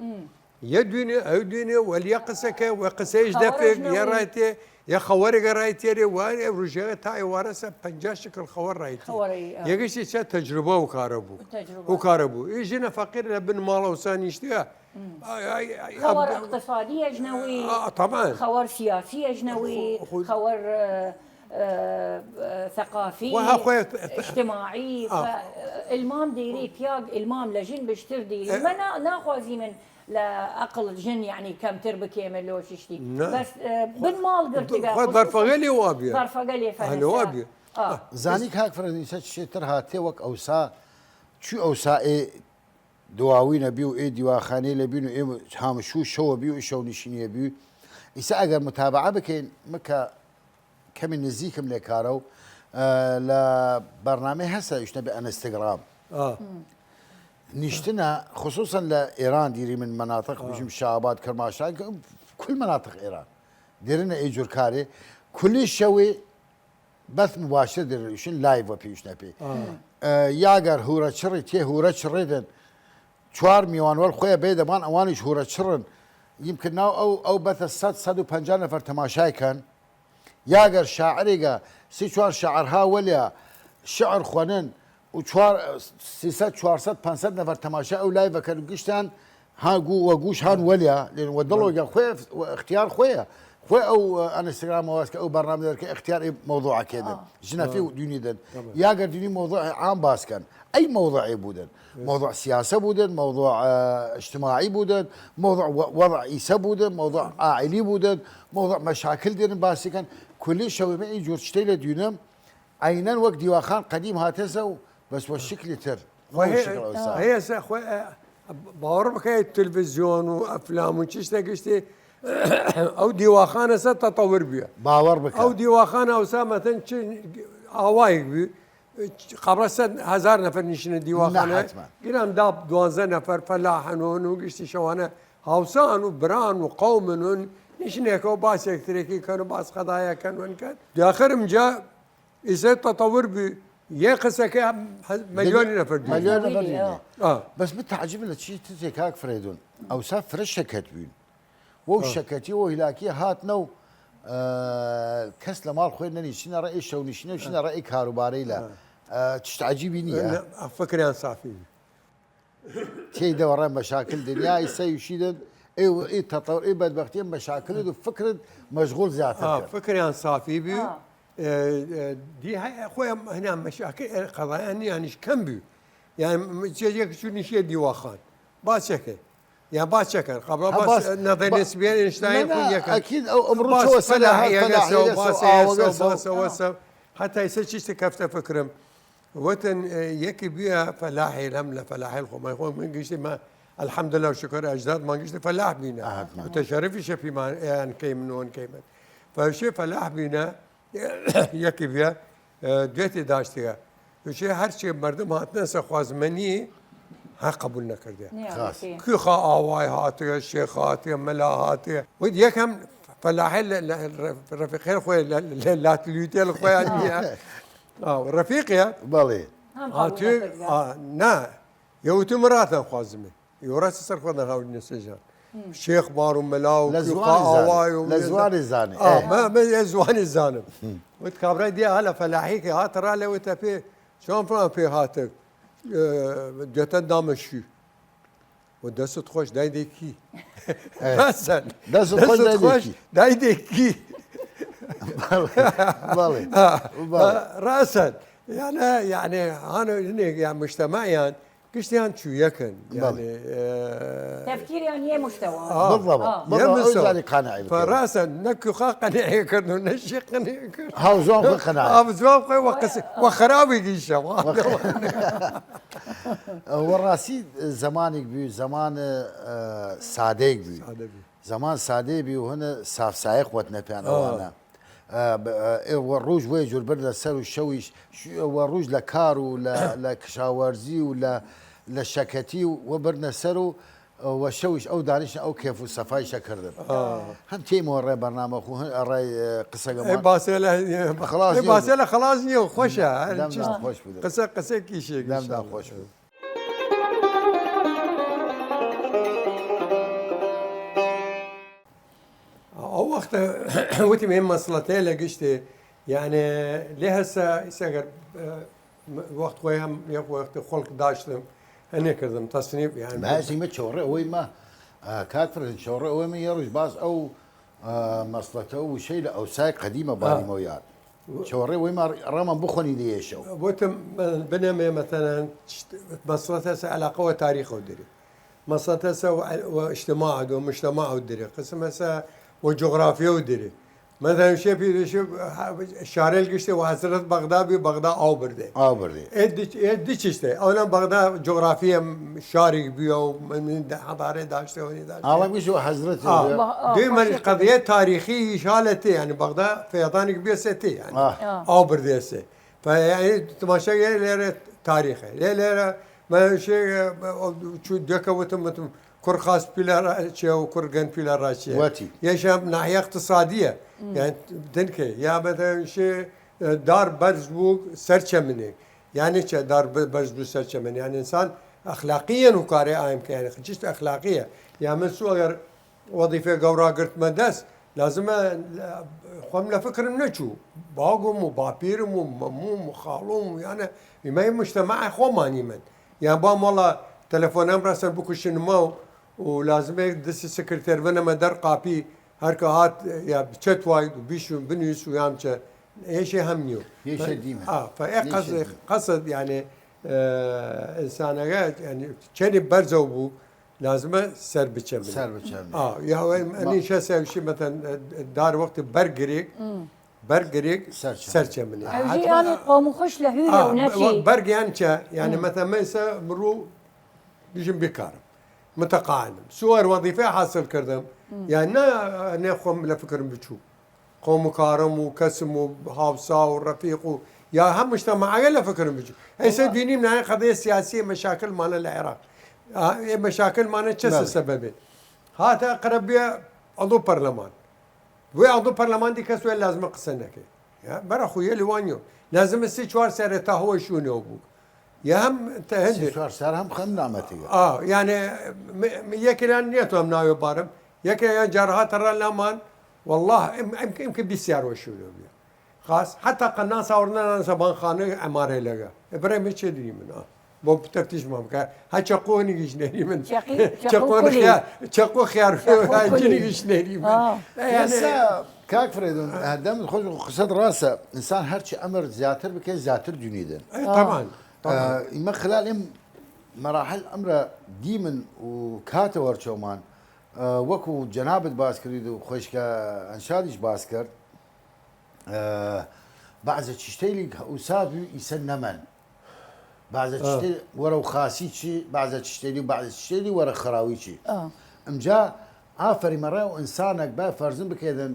یە دوینێ، ئەو دوینێ، وەل یە قسە کە، وە قسەیش خەوەرەش دەفێک، یە نەوی. ڕایتێ، یە خەوەرێگە ڕایتێرێ، وە ئێ ڕوژێگە تا ئێوارە سە پەنجا شکل خەوەر ڕایتێ. خەوەرەی، ئا. یەگەشتی چە تەجروبە و کارە بوو. تەجروبە. و کارە بوو. ئی ژنە فەقیر لە بن ماڵە وسا نیشتگە. ئای، ئای، ئای، خەوەر ئەب-، ئقتسادیەش نەوی، ئا، تەمان. خەوەر سیاسیەش نەوی، خو-، خو-، خەوەر، ئە، ئە، ئە، ثەقافی، وە ها خوێ-، ئجتماعی، ئا. فە-، ئلمام دیری، پیاگ ئلمام لە ژن بشتر دیری. ئە. مە نا-، ناخوازیمن لە ئەقڵ ژن، یەعنی، کەمتر بکەیمە لۆ چشتی. نە. بەس، ئە، بن ماڵ گرتگە، خۆ خصوصاً دەرفەگەلێ وابیە. دەرفەگەلێ ئەهلە فەرەنسا. وابیە. ئا. ئا. زانی کاک فەرەنسا چێتر هاتێ وەک ئەوسا، چوی ئەوسا ئێ دواوینە بی و ئێ دیواخانەی لە بین و ئێ هامشوو شەوە بی و ئێ شەو نشینیە بی. ئیسە ئەگەر متابعە بکەین، مکە کەمی نزیکم لێ کارە و، ئە، لە بەرنامەی هەسە ئیشتە بە ئەنستگرام. ئا. نیشتنە، خصوصاً لە ئێران دیری من مناطق، ئا. بژیم شابات، کرماشان، کل مناطق ئێران. دیرنە ئێ جور کارێ، کلی شەوێ بەس مباشر درویشن لایڤ و پیوشنە پی. ئا. ئە، یاگەر هورە چڕی تێ هورە چڕێدن. چوار میوان وەل خوێ بێ دەمان ئەوانیش هورە چڕن. یمکن ناو ئەو، ئەو بەتە سەد، سەد و پەنجا نەفەر تەماشای کەن. یاگەر شاعرێگە سی چوار شاعر ها وەلیا شعر خوەنن و چوار، سیسەد، چوارسەد، پەنجسەد نەفەر تەماشای ئەو لایڤە کەن و گشتان ها گو-، وە گوش هان وەلیا، لێن وە دڵۆگە خوێ، وە اختیار خوێە. خوێ ئەو، ئە، ئەنستگرام واز کە ئەو بەرنامە دەر کە اختیار ئێ مەوضوع کێدن. ئا. ژنەفی ئا. و دونی دن. تەمام. یاگەر دونی مەوضوع عام باز کەن. ئەی مەوضوعی بودن. مەوضوع سیاسە بودن، مەوضوع، ئە، اجتماعی بودن، مەوضوع وە-، وەضع ئیسە بودن، مەوضوع عائلی بودن، مەوضوع مەشاکل دێرن باسی کەن. کلی شەوێ من ئی جور چتەی لە دونم، عینەن وەک دیواخان قەدیم هاتێسە و بەس وە شکلی تر. وە نەوەک هەیە، شکل ئەوسا. هەیە سە خوێ، ئە، باوەڕ بکەیت تلویزیۆن و ئەفلام و چشتە گشتی ئەو دیواخانە سە تەتەور بیە. باوەڕ بکە. ئەو دیواخانە ئەوسا مەتەن چ ئاوایک بی، قەبرە سەد هەزار نەفەر نیشنە دیواخانە. نە، حتماً. گرام دا دوانزە نەفەر فەلاحن و، و گشتی شەوانە هاوسان و بران و قەومن و نیشنێکەوە باسێک ترێکی کەن و باس قەدایە کەن و کەن. دیاخر ئمجا ئیسە تەتەور بی، یە قسەکە مەلیۆنی نەفەر دی. مەلیۆن نەفەر دی. ئا. بەس من تعجب لە چی تزێ کاک فرەیدون. ئەوسا فرە شەکەت بوین. وەو ئا. شەکەتی وەو هیلاکی هاتنە و، ئە، کەس لە ماڵ خوێ نەنیشتنە ڕێ ئێ شەو نیشتنە و شنە ڕێ ئێ کاروبارەی لە، ئا. ئە، چشت عجیبی نییە. نە، فکریان سافی بی. تێی دەوەڕێ مەشاکل دنیای سەیوشیدن، ئێ و ئێ تەتەور، ئێ بەدبەختیە مەشاکلت و فکرت مەشغول زیاتر ئا، کرد. فکریان سافی بی. ئا. ئێ، ئێ، دی هەیە خۆیان هەنیان مەشاکل، ئێ، قەڵایان نیانیش کەم بی. یان م-، چێ یەک چوو نیشیە دیواخان. با چەکەن. یان با چەکەن. قەبڵا ها، باس باس، نەزەر با-، نسبیان ئینشتاین نە، نە، خو یەکەن. ئەکید ئەو ئەمڕوو باس چەوە سەر لە فەلاحیەگە هەر سەو، فەلاحیەگە سەو، باس ئەوەگە ئەسە، سەو. باس ئەوەسە. هەتا ئیسە چیشتە کەفتە فکرم. وتن، ئێ، یەکی بیا فەلاحی لەم لە فەلاحی خۆمان خۆ من گشتی ما الحمدلله و شکر ئەجداد ما گشتی فەلاح بینە. ئەهەت ما. متشرفی شەپی ما ئێان کەیمن و ئەن کەیمن. فەشێ فەلاح بینە، یەکی بیا، ئێ، دوێتی داشتیە. وشێ هەرچی مردم هاتنە سە خوازمەنی، ها قبول نەکردێ. نیە، خاس. کی خا ئاوای هاتگە، شێخ هاتگە، مەلا هاتگە. وت یەکەم فەلاحی لە، لە، ڕەفیقی خوێ لە، لە، لاتلیوتێل خوێ نیە. ئا، ڕەفیقیە. بەڵێ. هەم قبول هاتووی، نەکردگە. ئا، نا. یەوتو مراتان خوازمێ. یۆ ڕاست سەر خوێ نەهاوردنە سێژان. شێخ بار و مەلا و لە کی زوانی خا زانێ. ئاوای و لە زوانی زانێ. ئا، ئێ. مە، مە یە زوانی زانم. وت کابرای دێ هەلە فەلاحی کە هاتە را لە وتە پێ، چۆن فلان پێ هاتە، ئێ، دوێتە دامەشی. و دەست خۆش دای دێکی. ئێ. ڕاسەن. دەست خۆش دای دێکی. دای دێکی. بەڵێ، بەڵێ. ئا، بەڵێ. ڕاسەن. یانە، یانێ، هانە، نێ، یا مشتەمایان، گشتیان چوویەکن. بەڵێ. یانێ، ئێ، تەفکیریان یە مشتەوە. ئا. بەڵێ، بەڵێ. ئا. بەڵێ، یە ئەو مشتەوە. زانی قانعی بکەن. فە ڕاسەن، نە کوخا قەنعی کردن، نە شێخ قەنعی کرد. هاو زوان خۆ قەنعی. هاو زوان خۆ وە قسە، وە خەراوی گیشە، وە. وە خە-، وە ڕاستی زەمانێک بوو، زەمان، ئە، سادەیەک بوو. سادە بوو. زەمان سادەی بی و هەنە ساف سایق وەتنە پیان ئا. ئەوانە. ئە، ب-، ئە، ئێ وە ڕوژ وەی جور بردە سەر و شەویش، ش-، وە ڕوژ لە کار و لە، لە کشاوەرزی و لە، لە شەکەتی و وە بردنە سەر و، ئە، وە شەویش ئەو دانیشتن ئەو کێف و سەفایشە کردن. ئا. هەم تێیمەوە ڕێ بەرنامە خو، هەم ڕێ، ئە، قسەگە ئەی مان. باسێ لە، خلاص ئەی نییە. باسێ لە خلاص نییە، خوەشە. هەر دەم چیز ناخۆش بوو. قسە، قسەی کیشێک دەم ئینشاءالله. ناخۆش بوو. وتم این مسلطه لە گشتێ، یعنی، لێ هەسە ئیسە گەر، ئە، وەخت خۆی هەم یەک وەخت خەڵک داشتم، هەنێ کردم تصنیف، یعنی. بەس ئیمە چۆڕێ ئەوەی ما، ئە، کاک فرەن، چۆڕێ ئەوەی ما یە ڕوژ باز ئەو، ئە، مەسڵەتە و وشەی لە ئەوسای قەدیمە، ئە، باریمەوە یاد. چۆڕێ ئەوەی ما ڕەمان بخۆنی دەیەشەو. وتم، بنێمێ مەتەنەن، مەسڵەتە سە علاقە وە تاریخەو دەری. مەسڵەتە سە و، و اجتماع و مجتمع و دەری. قسم هەسە و جغرافیە و دەری. مەتەنەن شێ پیرشی شارێل گشتێ و حەزرەت بەغدا بی، بەغدا ئاو بردێ. ئاو بردێ. ئێ دی، ئێ دی چشتێ. ئەوەنە بەغدا جغرافیە شاریک بیە و من، من حەضارێ داشتێ و نی داشتێ. ئاڵا گشت و حەزرەت آه. بێ. آه، دوی من قضیه تاریخی ایشالتی، یعنی بەغدا فیضانێک بیەسێتی، یعنی. آه. آه. ئاو بردێسێ. فە، یعنی، تماشا یە لێرە تاریخە. لێ لێرە من شێ، چو دەکە وتم، وتم، کوڕ خاس پیلە ڕاچێ و کوڕ گەن پیلە ڕاچێ. وەتی. یەشە ناحیە اقتصادیە. یعنی، دنکە. یا مەتەن شێ، دار بەرز بوو سەر چەمنێ. یعنی چە دار ب-، بەرز بوو سەر چەمن؟ یعنی ئینسان ئەخلاقیەن و کارێ ئایم کە، یعنی چشت ئەخلاقیە. یا من سو ئەگەر وەظیفەێ گەورا گرتمە دەس، لازمە خوەم لە فکرم نەچوو. باوگم و باپیرم و مەموم و خاڵوم و یانە ئیمە مجتمع خوەمانی من. یان بام وەڵا تەلەفۆنەم ڕەسەن بکوشنمە و، و لازمێ دەسی سکرتێر بنەمە دەر قاپی هەر کە هات یا بچەت وای و بیشون بنویس و یام چە ئێشێ هەم نیو. ئێشێ دیمە. ئا، فە ئێ ئێشێ قەسد، دیمە. قەسد یعنی، ئە، ئینسانەگە، یعنی چەنی بەرزەو بوو، لازمە سەر بچەمنێ. سەر بچەمنێ. ئا، یا ئەوەی ما ئەنی شە سەوشی مەتەن، ئە، دار وەختی بەرگریک، بەرگریک سەر چەمنێ. سەر چەمنێ. ئەوژی حتما یانی قەوم خوش لە هویرە ئا، و نەچی. بەرگیان چە؟ یعنی مەتەن مەیسە مرو بیژم بیکارم. متقاعدم. سوار وظیفه حاصل کردم. یعنی نه، نه خوەم لە فکرم بچوو. قەوم و کارم و کەسم و هاوسا و ڕەفیق و یا هەم مجتمعەگە لە فکرم بچوو. ئەیسە دوینیم نایە قەضیە سیاسی مشاکل مانە لە عراق. ئا، ئێ مشاکل مانە چە سەبەبێ؟ هاتە قەرەبیە ئەڵو پەرلەمان. وێ ئەڵو پەرلەمان دی کەس وێ لازمە قسە نەکەی. یا، بەرە خو یە لوانیو. لازمە سی چوار سەرێ تا هەوە شوونەوە بوو. یا هەم تە هەندێ. سی چوار سەر هەم خەم نامەتیگە. ئا، یعنی، م-، م-، یەکێ لان نیەتوام ناوێ بارم. یەکێ یا جارها تەڕا لامان، والله، ئم، ئم، ئم کە بیسیار وە شوونەوە بیە. خاس، حتی قەناس ئاوردن نانسە بان خانە ئەمارێ لەگە. ئێ برای من چێ دری من، ئا. بۆ تەفتیش مام کە هە چەقۆ نیگیش نەری من. چەقی، چەقۆ چەقۆ کولی. خیار، چەقۆ خیار چەقۆ کولی. جنیگیش نەری من. ئا. یعنی ئێستا کاک فرێدون، دەمت خۆش قسەت ڕاستە. ئینسان هەرچی ئەمر زیاتر بکەی، زیاتر دونیدن. ئێ، آه. طبعاً، طبعاً. ئە، ئیمە خلال ئیم مراحل ئەمرە دیمن و کاتە وەرچەومان، ئە، وەکو جەنابت باس کردید و خۆشکە ئەنشادیش باس کرد، ئە، بعضە چشتەیلیگ ئوسا بوی ئیسە نەمەن. بعضە ئە. چشتەیل وەرەو خاسی چی، بعضە چشتەیلی و بعضە چشتەیلی وەرە خراوی چی. ئە. ئمجا ئافەری مەڕای و ئنسانەک با فەرزن بکەیدن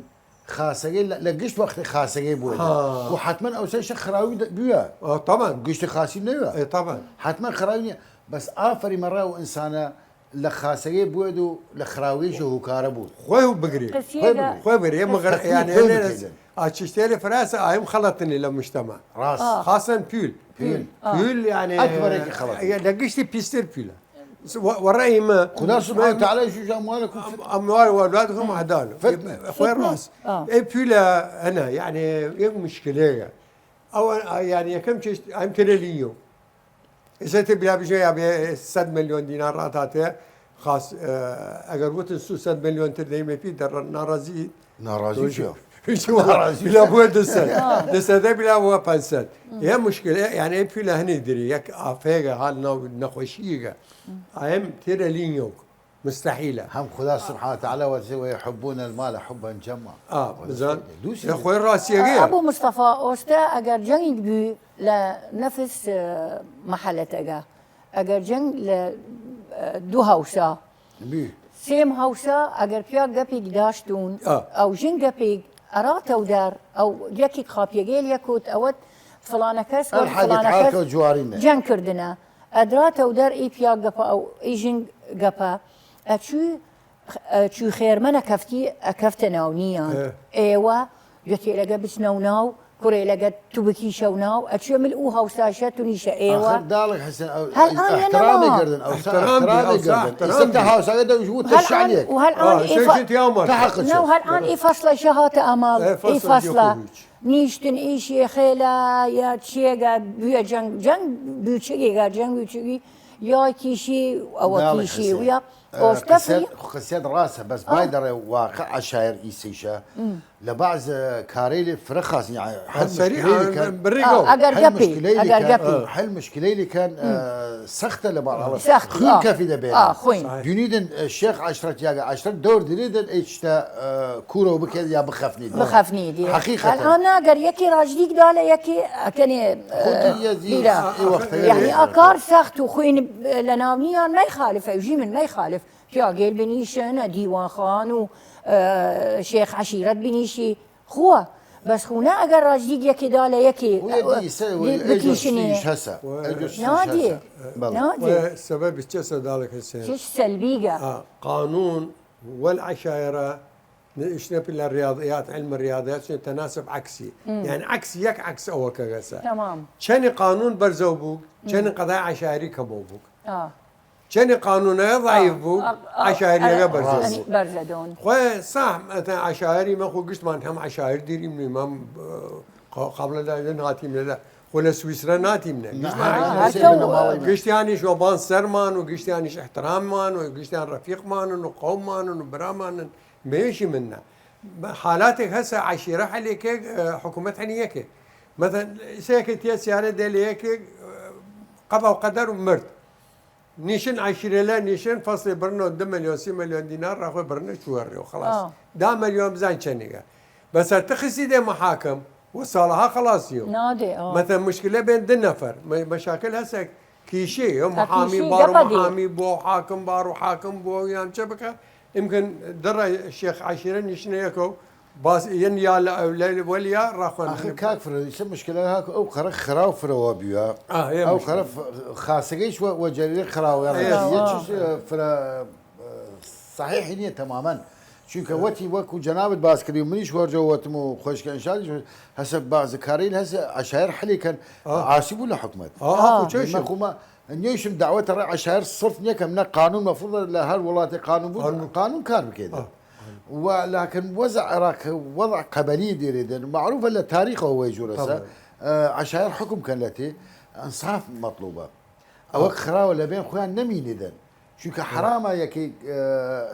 خاسەگەی لە، لە گشت وەختی خاسەگەی بووە. ها. و حتمەن ئەوسەیشە خراوی د-، بووە. ئە، طبعاً. گشت خاسی نەوە. ئێ، طبعاً. حتمەن خراوی نیە. بەس ئافەری مەڕای و ئنسانە لە خاسەگەی بوێد و لە خراویش هوکارە بوود. خوەی و بگری. قسیەگە. خوەی بگری. ئێ مەگەر، یعنی، ئێ ئاچشتێری فراسە ئایم خەڵەتنی لە مجتمع. ڕاست. ئا. خاصەن پیل. پیل. ئا. پیل، یعنی، ئەکبەرێکی خەڵەت. ئێ لە گشتی پیستر پیلە. س-، و-، وەڕای ئیمە. خدا سبحانه وتعالى شو جا أموالكم فتنة. أموال وأولادكم عدالة. فتنة. خوەی فتنە. ڕاست. ئا. ئێ پیلە هەنە، یعنی، یەک مشکلەیە. ئەو، یعنی، یەکەم چشت، ئایم ترێلی نیو. ئێسە تێ بلا بژە یا بێ سەد ملیۆن دینار ڕاتاتێ، خاس، ئە، ئەگەر وتن سو سەد ملیۆن تر دەیمێ پی دەڕ ناڕازی. ناڕازی چیە؟ هیچ وا. ناڕازی بلا چیە؟ بووە دو سەد. دو سەدە بلا بووە پەنج سەد. یە مشکل، یعنی، ئەی پیلە هەنێ دری، یەک ئافەیەگە، حال ناو نەخۆشیگە. ئایم تێرە لینیۆک. مستحیلە. هەم خدا سبحانه وتعالى وەزی وە يحبون المال حبا جما. ئا، بزان. دووسی یە خوەی ڕاستیەگەیە. ئەبوو مستەفا ئۆستە ئەگەر جەنگ بوی لە نەفس، ئە، مەحەلەتەگە. ئەگەر جەنگ لە، ئە، دوو هاوسا. بی. سێم هاوسا ئەگەر پیاگ گەپیگ داشتون، ئا. ئەو ژن گەپیگ ئەرا تەودار، ئەو یەکیگ خاپیەگەیل یەکوت، ئەوەت فڵانە کەس، وەر ئەلحەدیک فڵانە کەس عارکە و جوارینە. جەنگ کردنە. ئەدرا تەودار ئی پیاگ گەپە ئەو، ئی ژن گەپە. ئەچوی، ئە، چوی خێرمەنە کەفتی، ئەکەفتە ناو نیان. ئێ. ئێوە جەتێلەگە بچنەو ناو، کورێلەگە تو بکیشەو ناو، ئەچوێ مل ئوو هەوساشە تو نیشە ئێوە. ئاخر داڵک حسن، ئەو هەل ئان ئێ ئەحترامێ نەما. گردن، ئەو سا ئەحترامێ ئەو سا ئەحترامێ ئەحترامێ گردن. ئیسە تا گردن. هاوساگە دەوژ وتە هەل ئان شعلێک. و هەل ئان ئا، ئێ فە- شەوشت یا مەرد. تا حەقت نەو شد. هەل ئان ئێ فەسڵە شەهاتە ئەماڵ ئێ ئێ فەسڵە فەسڵە. جێ خۆ هیچ. نیشتن ئیشی خێلا یا چیەگە بویە جەنگ، جەنگ بوچگێگە، جەنگ بوچگی یا کیشی ئەوە داڵک کیشی حسن. ویا ئە، ئۆفتە قسەت، فی- قسەت ڕاستە، بەس ئا. بای دەڕێ واقع عەشایر ئیسیشە. لە بعض کارەیلی فرە خاس، یعنی، هەر ئە، سەری مشکلەیلی ئا، کەن، بەرگەو. ئەگەر هەر گەپی، مشکلەیلی ئەگەر کەن، گەپی. هەر مشکلەیلی کەن، ئە، سەختە لە بار ئەوە. سەخت، خوین ئا. کەفی دەبێ. ئا، خوین. دونیدن، ئە، شێخ عەشرەت یاگە عەشرەت دەور دریدن، ئەی چتە، ئە، کورەو بکەن یا بخەفنید. بخەفنید. حەقیقەتەن. ئەلان ئەگەر یەکی ڕاجدیک دا لە یەکی ئەکەنێ، ئە، خودی یەزی بیرە. ئێ وەختە یعنی، ئە کار سەخت و خوین لە ناونیان مەیخالف، ئەوژی من مەیخالف. پیاگەیل بنیشن، دیوان خان و، ئە، شێخ عەشیرەت بنیشی. خوە. بەس خو نە ئەگەر ڕاجدیگ یەکی دا لە یەکی، خویە ئە، دی سە، دی وەی ئەی جۆر بکیشنێ. شتیش هەسە. وە ئەی جۆر شتیش نادی. هەسە. بەڵێ. نادی. وە سەبەب چەسە داڵک حسێن؟ چش سەلبیگە. ئا، قانون وەل عەشایرە نشنە لە ریاضیات، علم ریاضیات، چون تناسب عکسی. یعنی عکس، یەک عکس ئەوە کەگەسە. تمام. چەنی قانون بەرزەو بوو، چەنی قەدای عەشایری کەمەو بوو. ئا. چەنی قانونەگە ضعیف بوو، ئا، ئا، عەشایریەگە ئا، بەرزەو بوو. بەرزە دۆن. خوێ ساح، مەتە عەشایری مە خو گشتمان هەم عەشایر دیریم نیم، هەم، ئە، قا-، قابلە دا لە ناتیم لە دا. خو لە سویسرە ناتیم نە. گشتمان هەر عەشایر. گشتیانیش وەبان سەرمان و گشتیانیش احتراممان و گشتیان رەفیقمانن و قەوممانن و برامانن. مێشی من نە. حالاتێک هەسە عەشیرە حەلێکێک، ئە، حکومەت حەلی یەکێک. مەتەن، سێکە تیە سیارە دێ لە یەکێک، ئە، قەضا و قەدەر و مرد. نیشن عەشیرە لە نیشن فەسڵی برنەوە دە ملیۆن، سی ملیۆن دینار ڕاخۆ برنە چووە ڕێ و خلاص. ئا. دا ملیۆن بزان چەنیگە. بەسەر تخسی دێ محاکم و ساڵها خلاصیو. نادێ، ئا. مەتەن مشکلە بێن دە نەفەر. مە-، مەشاکل هەسە کیشی، یا محامی کیشی بار و گەپە دی. محامی بۆ حاکم بار و حاکم بۆ یان چە بکە. ئیمکن دڕە شێخ عەشیرە نیشنە یەکەو باس یەن یا لە ئەو لە وەلیا ڕاخۆن. ئاخر کاک فرە، چە مشکلە هاک ئەو قەرە خراو فرەوە بیوە. ئا، هەیە ئەو مشکلە. قەرە ف-، خاسەگەیش وە، وە جەریرە خراوە. ئا، یە ئا. چش، ئە، فرە، ئە، صحیح نییە تماما. چونکە وەتی وەکو جەنابت باس کردی و منیش وەرجە وەتم و خۆشکە ئینشالیش هەسە بعض کارەیل هەسە عەشایر حەلی کەن. ئا. عاسی بوو لە حکومەت. ئا، ئا، خو چەشم. مەخومە نیشم دعوت ڕێ عەشایر صرف نیەکەم، نە قانون مەفروض لە هەر وڵاتی قانون بوو، قانون. قانون کار بکەیت. ئا. و لكن وضع عراق وضع قبلي ديريدن معروفة لە تاریخەوە وەی جورەسە. طبعا. ئە، عەشایر حکم کەن لەتی، ئەنساف مەطلوبە. ئەوە ئا. خراوە لە بێن خویان نەمینیدن. چونکە حرامە یەکی، ئە،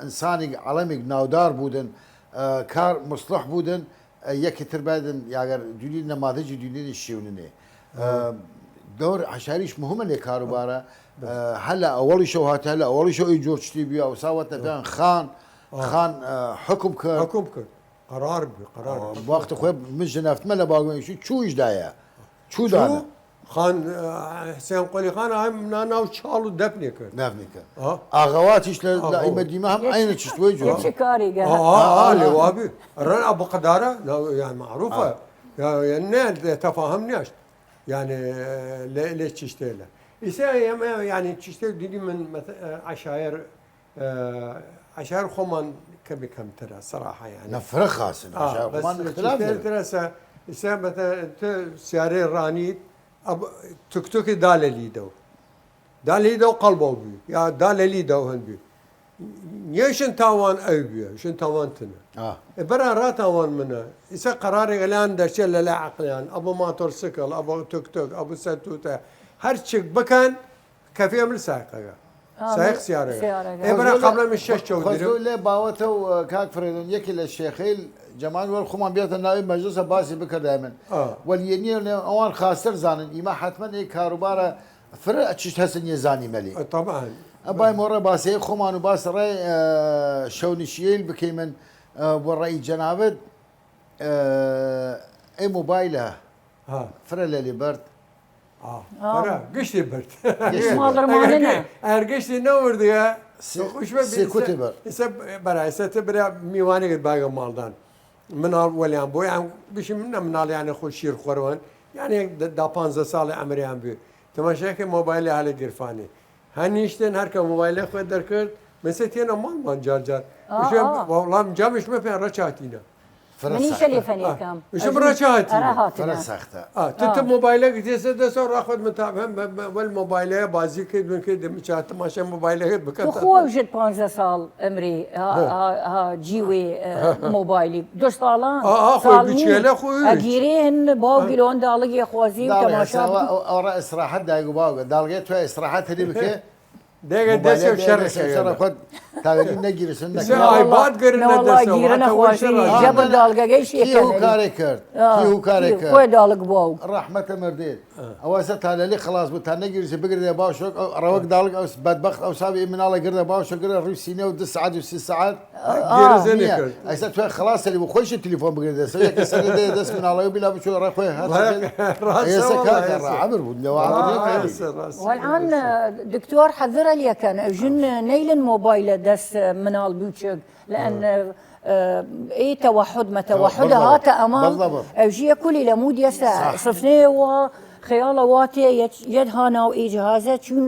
ئنسانیگ عەڵەمیگ ناودار بودن، ئە، کار مصلح بودن، ئە، یەکی تر بایدن یاگەر دونی نماذجی دونی شیوننێ. ئە، دەور عەشایریش مهمە لێ کاروبارە. ئە، هەلە ئەوەڵیشەو هاتە، هەلە ئەوەڵیشەو ئی جۆر چتی بیا و ساوەتە بیان خان، ئا. خان، ئە، حکم کرد. حکم کرد. قرار بی، قرار بی. وەخت خوێ من ژنەفتمە لە باگوێنشی چوویش دایە. چوو دانە. خان، ئە، حسێن قۆلی خان ئایم نا-، ناو چاڵ و دەفنێ کرد. دەفنێ کرد. ئا. ئاغەواتیش لە، لە ئیمە دیمە هەم عینە چشت وەی جوور. چ کارێگە؟ ئا، ئا، ئا، لێ وابی. ئەرەن ئەبو قەدارە، نا-، یان معروفە. ئا. یا، یا نه، تەفاهم نیاشت. یعنی، لێ، لێ چشتێ لە. ئیسا ئێمە، یعنی، چشتێ دیدی من، مەت-، ئە، عەشایر ئە، عەشایر خۆمان کەمی کەمترە، سەراحە، یعنی. نە، فرە خاسن، ئا، عەشایر بەس خۆمان اختلاف چیتر دەێ. ترەسە، ئیسە مەتە، ت-، سیارەی ڕانیت، ئەب-، توک توکی دا لە لیدەو. دا لە لیدەو قەڵبەو بی، یا دا لە لیدەو هەن بی. نیشن تاوان ئەو بیە، شن تاوان تنە. ئا. ئێ بەرا را تاوان منە. ئیسە قەرارێک لان دەرچێ لە لای عەقلیان. ئەبو ماتۆر سکڵ، ئەبو توک توک، ئەبو سەتوتە. هەر چک بکەن، کەفێ مل سایقەگە. ئا، سایق مل سیارەگە. سیارەگە. ئێ بەرا قەبلە من شەش چەودرم. خۆزگە لێ باوەتە و، ئە، کاک فرێدن، یەکی لە شێخەیل جەماعەت وەر خومان بیاتە ناوی مەجلسە باسی بکردای من. ئا. وەلی نیە، نیە، ئەوان خاستر زانن. ئیمە حتمەن ئێ کاروبارە فرە چشت هەسن یە زانی مەلی. ئە، طبعا. ئە، بای مۆڕە باسی خومان و باس ڕێ، ئە، شەونشیەیل بکەیمن، ئە، وە ڕێی جەنابەت، ئە، ئەی موبایلە. ها. فرە لەلی بەرد. ئا، ئا. فرە، گشتی بەرد. گشتی بەرد. ماڵ ڕمانە نە. ئەر گشتی نەوردگە. سێ، خوش بە سێ بی-، کوتی بەرد. ئیسە، ئیسە بەرا، ئیسە تە برا میوانێکت باگە ماڵدان. مناڵ وەلیان بۆ، یان بشی من نە مناڵ، یعنی، خۆ شیر خوەروەن. یعنی، د-، دا پانزە ساڵی ئەمریان بی. تەماشاکە موبایلی هەلە گرفانی. هەنیشتن هەر کە موبایلە خوێ دەرکرد، من سێ تێنە ماڵمان جار جار. ئا، بشێ، ئا. وەڵام جامیش مە پێ ڕەچاتینە. فرە منیشە لێ سەختە. فەنێکەم. ئیشە بڕە چە هاتی؟ ئەرا هاتنە. فرە سەختە. ئا، تو، تو مۆبایلەک دێسە دەسە ڕاخۆت من تا، وەل مۆبایلەیە بازی کرد من کرد، چا تەماشای مۆبایلەکەت بکەم تو تا خۆ خۆ. ژت پانزە ساڵ ئەمری، ها، ها، ها، جیوێ، ئە، مۆبایلی. دو ساڵان، ئا، ئا، خۆی ساڵ نی. بچێلە خۆی. ئەگیرێ هن باو گیلۆن داڵگی خوازی و داڵێ تەماشا ئەسا بکە. ئەو، ئەو ڕە ئیسراحەت دایگ و باوگە. داڵگێ تو ئیسراحەت هەلی بکێ. دێگە دەسێ و شەڕ شەڕ خۆت تاوێری نەگیرسن نەکە. ئایباد گرن نەدەسەوە، هەتا وەی شەڕ ئایباد. جەبر داڵگەگەی شێ کی هو کارێ کرد؟ کی هو کارێ کرد؟ خۆی داڵگ بۆ ئەو. ڕەحمەتە مردێت. ئەوە سە تا لەلی خلاص بوو، تا نەگیرسێ بگردێ باوشۆک، ئەو ڕەوەک داڵگ ئەو بدبەخت ئەو ساوی مناڵە گردە باوشۆک گردە ڕوی سینە و دو ساعت و سی ساعت. گێرزێ نییە. نەکرد. ئەسا توێ خلاص سەری بۆ خۆیشی تلیفۆن بگردێ. سە یەکە سەر دێ دەس مناڵەوە بیلا بچۆ ڕە خۆی هەر ڕاستە سەر دێ. وەڵا، ئێسە کاکە ڕاستە. ڕە عەبر بوو، لەوە عەبر نییە. ڕاستە، ڕاستە. والآن دکتۆر حەذر لەکەن، ژن نەیلن مۆبایلە دەس مناڵ بوچگ، لأن، ئە، ئێ تەوەحد مە تەوەحد هاتە ئەماڵ، ئەو ژیە کولی لە مود یەسە، صح. سفنێ وە خەیاڵە واتێ یەت، یەت هانا و ئێ جهازە چون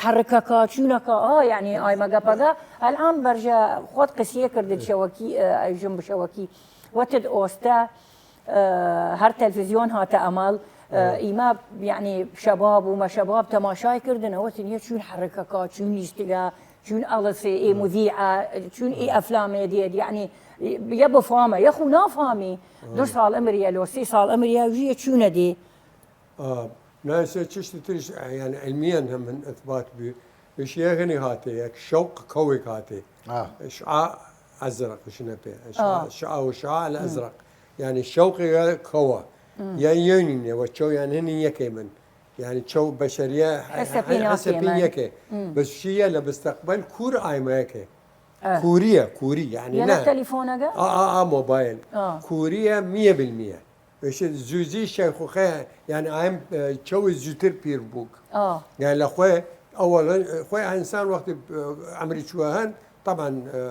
حرکەکا، چونەکا، ئا، یعنی ئایمە گەپەگە، الان بەرژە خۆت قسیە کردن شەوەکی، ئە، ژن بشەوەکی، وەتد ئۆستە، ئە، هەر تەلفزیۆن هاتە ئەماڵ، ئە، ئیمە، یعنی شەباب و مە شەباب تەماشای کردن، ئەوەتن یە چون حرکەکا، چون نیشتگە، چون ئەڵسێ، ئێ مذیعە، چون ئێ ئەفلامێ دێد، یعنی یە بفامە، یە خو نافامی، دو ساڵ ئەمریە لۆ سی ساڵ ئەمریە ژیە چونە دێ. ئا، نایسە چشت ترش، یعنی علمیەن هەمن ئەثبات بی، بشیە هەنی هاتێ، یەک شەوق کەوێک هاتێ. ئا. شعاع ئەزرق بشنە پێ. شعاع، ئا. شعاع و شعاع الأزرق. یعنی شەوقێ کەوە. یا یەنی نێوە چەو یان هەنی یەکەی من. یعنی چەو بەشەریە هەسە پی هەسە پی ناکەی من. یەکێ. بەس شیە لە مستەقبەل کور ئایمە یەکێ. ئە. کوریە، کوری، یعنی یەنە نە. تەلیفۆنەگە؟ ئا، ئا، ئا، مۆبایل. ئا. کوریە میە بالمیە. بەشێ زوزی شەیخوخە، یعنی ئایم، ئە، چەوی زوتر پیر بووک. ئا. یعنی لە خوێ، ئەوەڵە، خوێ ئینسان وەختی، ئە، ئەمری چووە هەن، طبعا، ئە،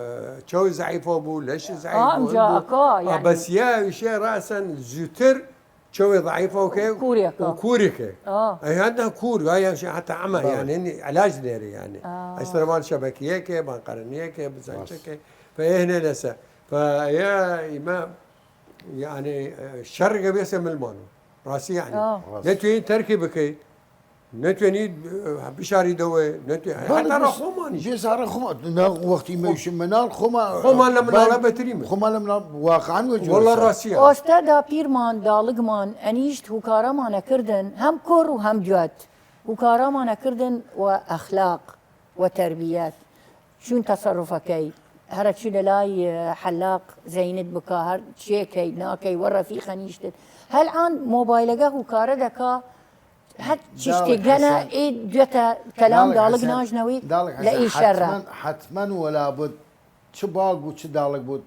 چەوی زەعیفە بوو، لەشی زەعیف ئا، بوو، ئەمجا بوو. ئەکا، ئا، یعنی بەس یا ویشێ ڕاسەن زوتر چەوی زەعیفە و کە کوریەکە. و کوریەکە. ئا. ئەی هەندا کور، یا، یا شی حتی ئەمە، بەڵێ. یعنی، یعنی علاج نێری، یعنی. ئا. ئەسترمان شەبەکیەکە، بانقەرنیەکە، بزانچەکە. فە ئێ هەنێ لەسە. فە یا ئیمە یعنی، ئە، شەڕگە بێسە ملمانو. ڕاستی یعنی. ئا. نەتوێنی تەرکی بکەی، نەتوێنی، ئە، بشاری دەوێ، نەتوێ-، بەڵێ، حتا بێس-، ڕە خۆمانیش. بێس هەڕە خۆمان، نا، وەختی مەیشم مناڵ خۆمان، خۆمان لە مناڵە بەتری من. خۆمان لە مناڵ، واقعاً وە جوورە وەڵا سا. ڕاستیە. ئۆستەدا پیرمان، داڵگمان، ئەنیشت هوکارەمانە کردن، هەم کۆر و هەم جوات. هوکارەمانە کردن و ئەخلاق. و تەربیەت، چون تەسەڕوفەکەی، هەرە چی لە لای، ئە، حەلاق زەینت بکا، هەر چێکەی، ناکەی، وە ڕەفیقە نیشتت. هەلعان مۆبایلەگە هوکارە دەکا، هەر چیشتی داڵک گەنە حەسەن. ئێ دوێتە کەلام داڵک داڵگ حەسەن، ناژنەوی داڵک لە حەسەن، ئی شەرە. حەتمەن، حەتمەن وەلا بد، چ باگ و چ داڵک بود،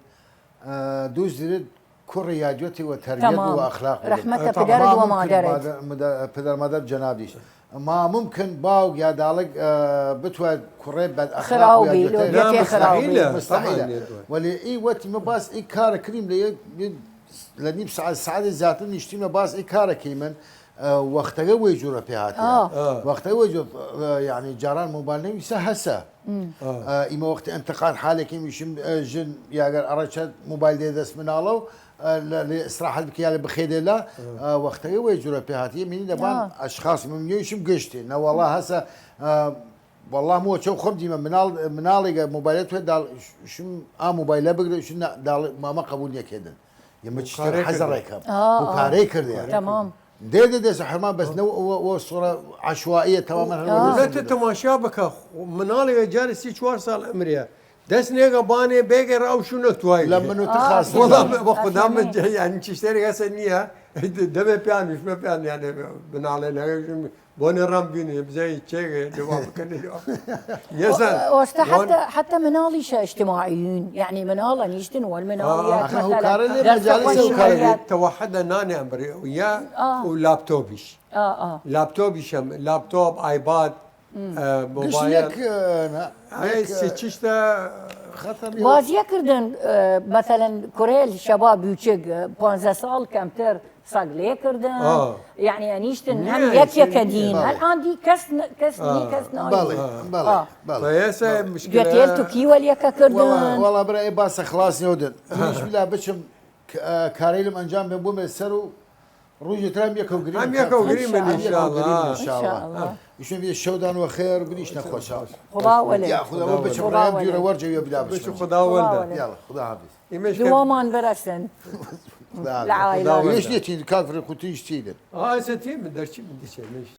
ئە، دوز درد کوڕی یادیۆتی وە تەربیەت تەمام. و ئەخلاق بوود. ڕەحمەتە ئە، پدەرت تەمام. وە مادەرت. مادە-، مدە-، پدر مادەر جەنابیش. ما ممکن باوگ یا داڵگ، ئە، بتوە کوڕێ بەد ئەخلاق خراو و بی، لۆ یادیۆتێ. بێتێ نا، خراو بی. مستحیلە. مستحیلە. طبعاً نێدوە. وەلی ئی وەتی مە باس ئی کارە کریم لە یە، لە نیم ساعت، ساعت زیاتر نیشتیمە باس ئی کارە کەیمن، ئە، وەختەگە وەی جوورە پێ هاتیە. ئا. ئا. وەختەگە وەی جوورە، ئە، یعنی جاران مۆبایل نەویسە هەسە. ئا. ئە، ئیمە وەختی ئەنتقاد حالێکی میشم، ئە، ژن یاگەر ئەڕەچەت مۆبایل دێ دەس مناڵە و، ئە، لە، لە ئیسراحەت بکە یا لە بخێدێ لە، ئە، وەختەگە وەی جوورە پێ هاتیە مینی لەبان ئا. ئەشخاص من نیویشم گشتی. نە وەڵا هەسە، ئە، وەڵا مۆ چەو خۆم دیمە مناڵ، مناڵێگە مۆبایلە توێ داڵ، شم ئا مۆبایلە بگرە، شم نە، داڵ مامە قبول نیەکێدن. یە مە چشتر کارێ حەزە کردن. ڕێکەم. ئا، ئا. و کارێ کردن. تەمام. دێ دێ دێ سە حەما بەس نەو ئەوە، ئەوە سوڕە عەشوائیە تەمامەن هەر آه. وەدەس نە تە تەماشا بکە، خو-، مناڵێ جارێ سی چوار ساڵ ئەمریا. دەس نێگە بانێ بێگە ڕاو شوونە توای. لە من و تو آه. خاستر وەڵا بە خودام من جە-، یعنی چشتێری هەسە نییە. دەمێ پیان وشمە پیان یانێ بناڵێ نەوێژم بۆنێ ڕام بینێ بزای چێگە دوا بکەنێ دوا. یەسەن. ئۆستە حەتە، حەتە مناڵیشە ئیجتماعیون. یعنی مناڵە نیشتن وەل مناڵیات آه. ئەخە مەسەلەن. هوکارە لێ دەرسە مەجالیسە هوکارە لێ. تەوەحەدە نانێ ئەمبرێ. یا ئا. و لاپتۆپیش. ئا، ئا. لاپتۆپیشم، لاپتۆپ، ئایباد، ئە، گشت مۆبایل. یەک، ئە، نە، ئەی یەک، سی ئە، چشتە خەتەر. بازیە کردن، ئە، مەسەلەن کورێل شەبا بوچگ، ئە، پانزە ساڵ کەمتر سەگ لێ کردن. ئا. یعنی ئەنیشتن هەم یەک یەکە دین. بەڵێ. هەر ئان دی کەس ن-، کەس نی، ئا. کەس ناوی. بەڵێ، ئا. بەڵێ، ئا. بەڵێ. فەیەسە مشکلە. گوێتێل تو کی وەل یەکە کردن؟ وەڵا، وەڵا برا ئێ باسە خلاص نەودن. هیچ بلا بچم ک-، ئە، کارەیلم ئەنجام بێ بومێ سەر و رووژێ ترام یەکەو گریم. هەم یەکەو گریم، ئەم یەکەو ئنشاءاللە. گریم، ئنشاءاللە. ئنشاءاللە. ئیشم بێ شەودان وە خێر، بنیشنە خوەشا. خدا وەلێ. یا خدا وەلێ. بچ خدا برایان وەلێ. دویرە وەرجە وێ بلا بچ. بچ خدا وەلێ. وەلێ. یاڵا، خدا حافظ. ئیمەش دوامان بەرەسن. خدا حافظ. لە عائلە. خدا وەلێ. وێش لێتین، کافر خوتیش چیدن. ئاسە تیم دەرچی من دیچێ مش.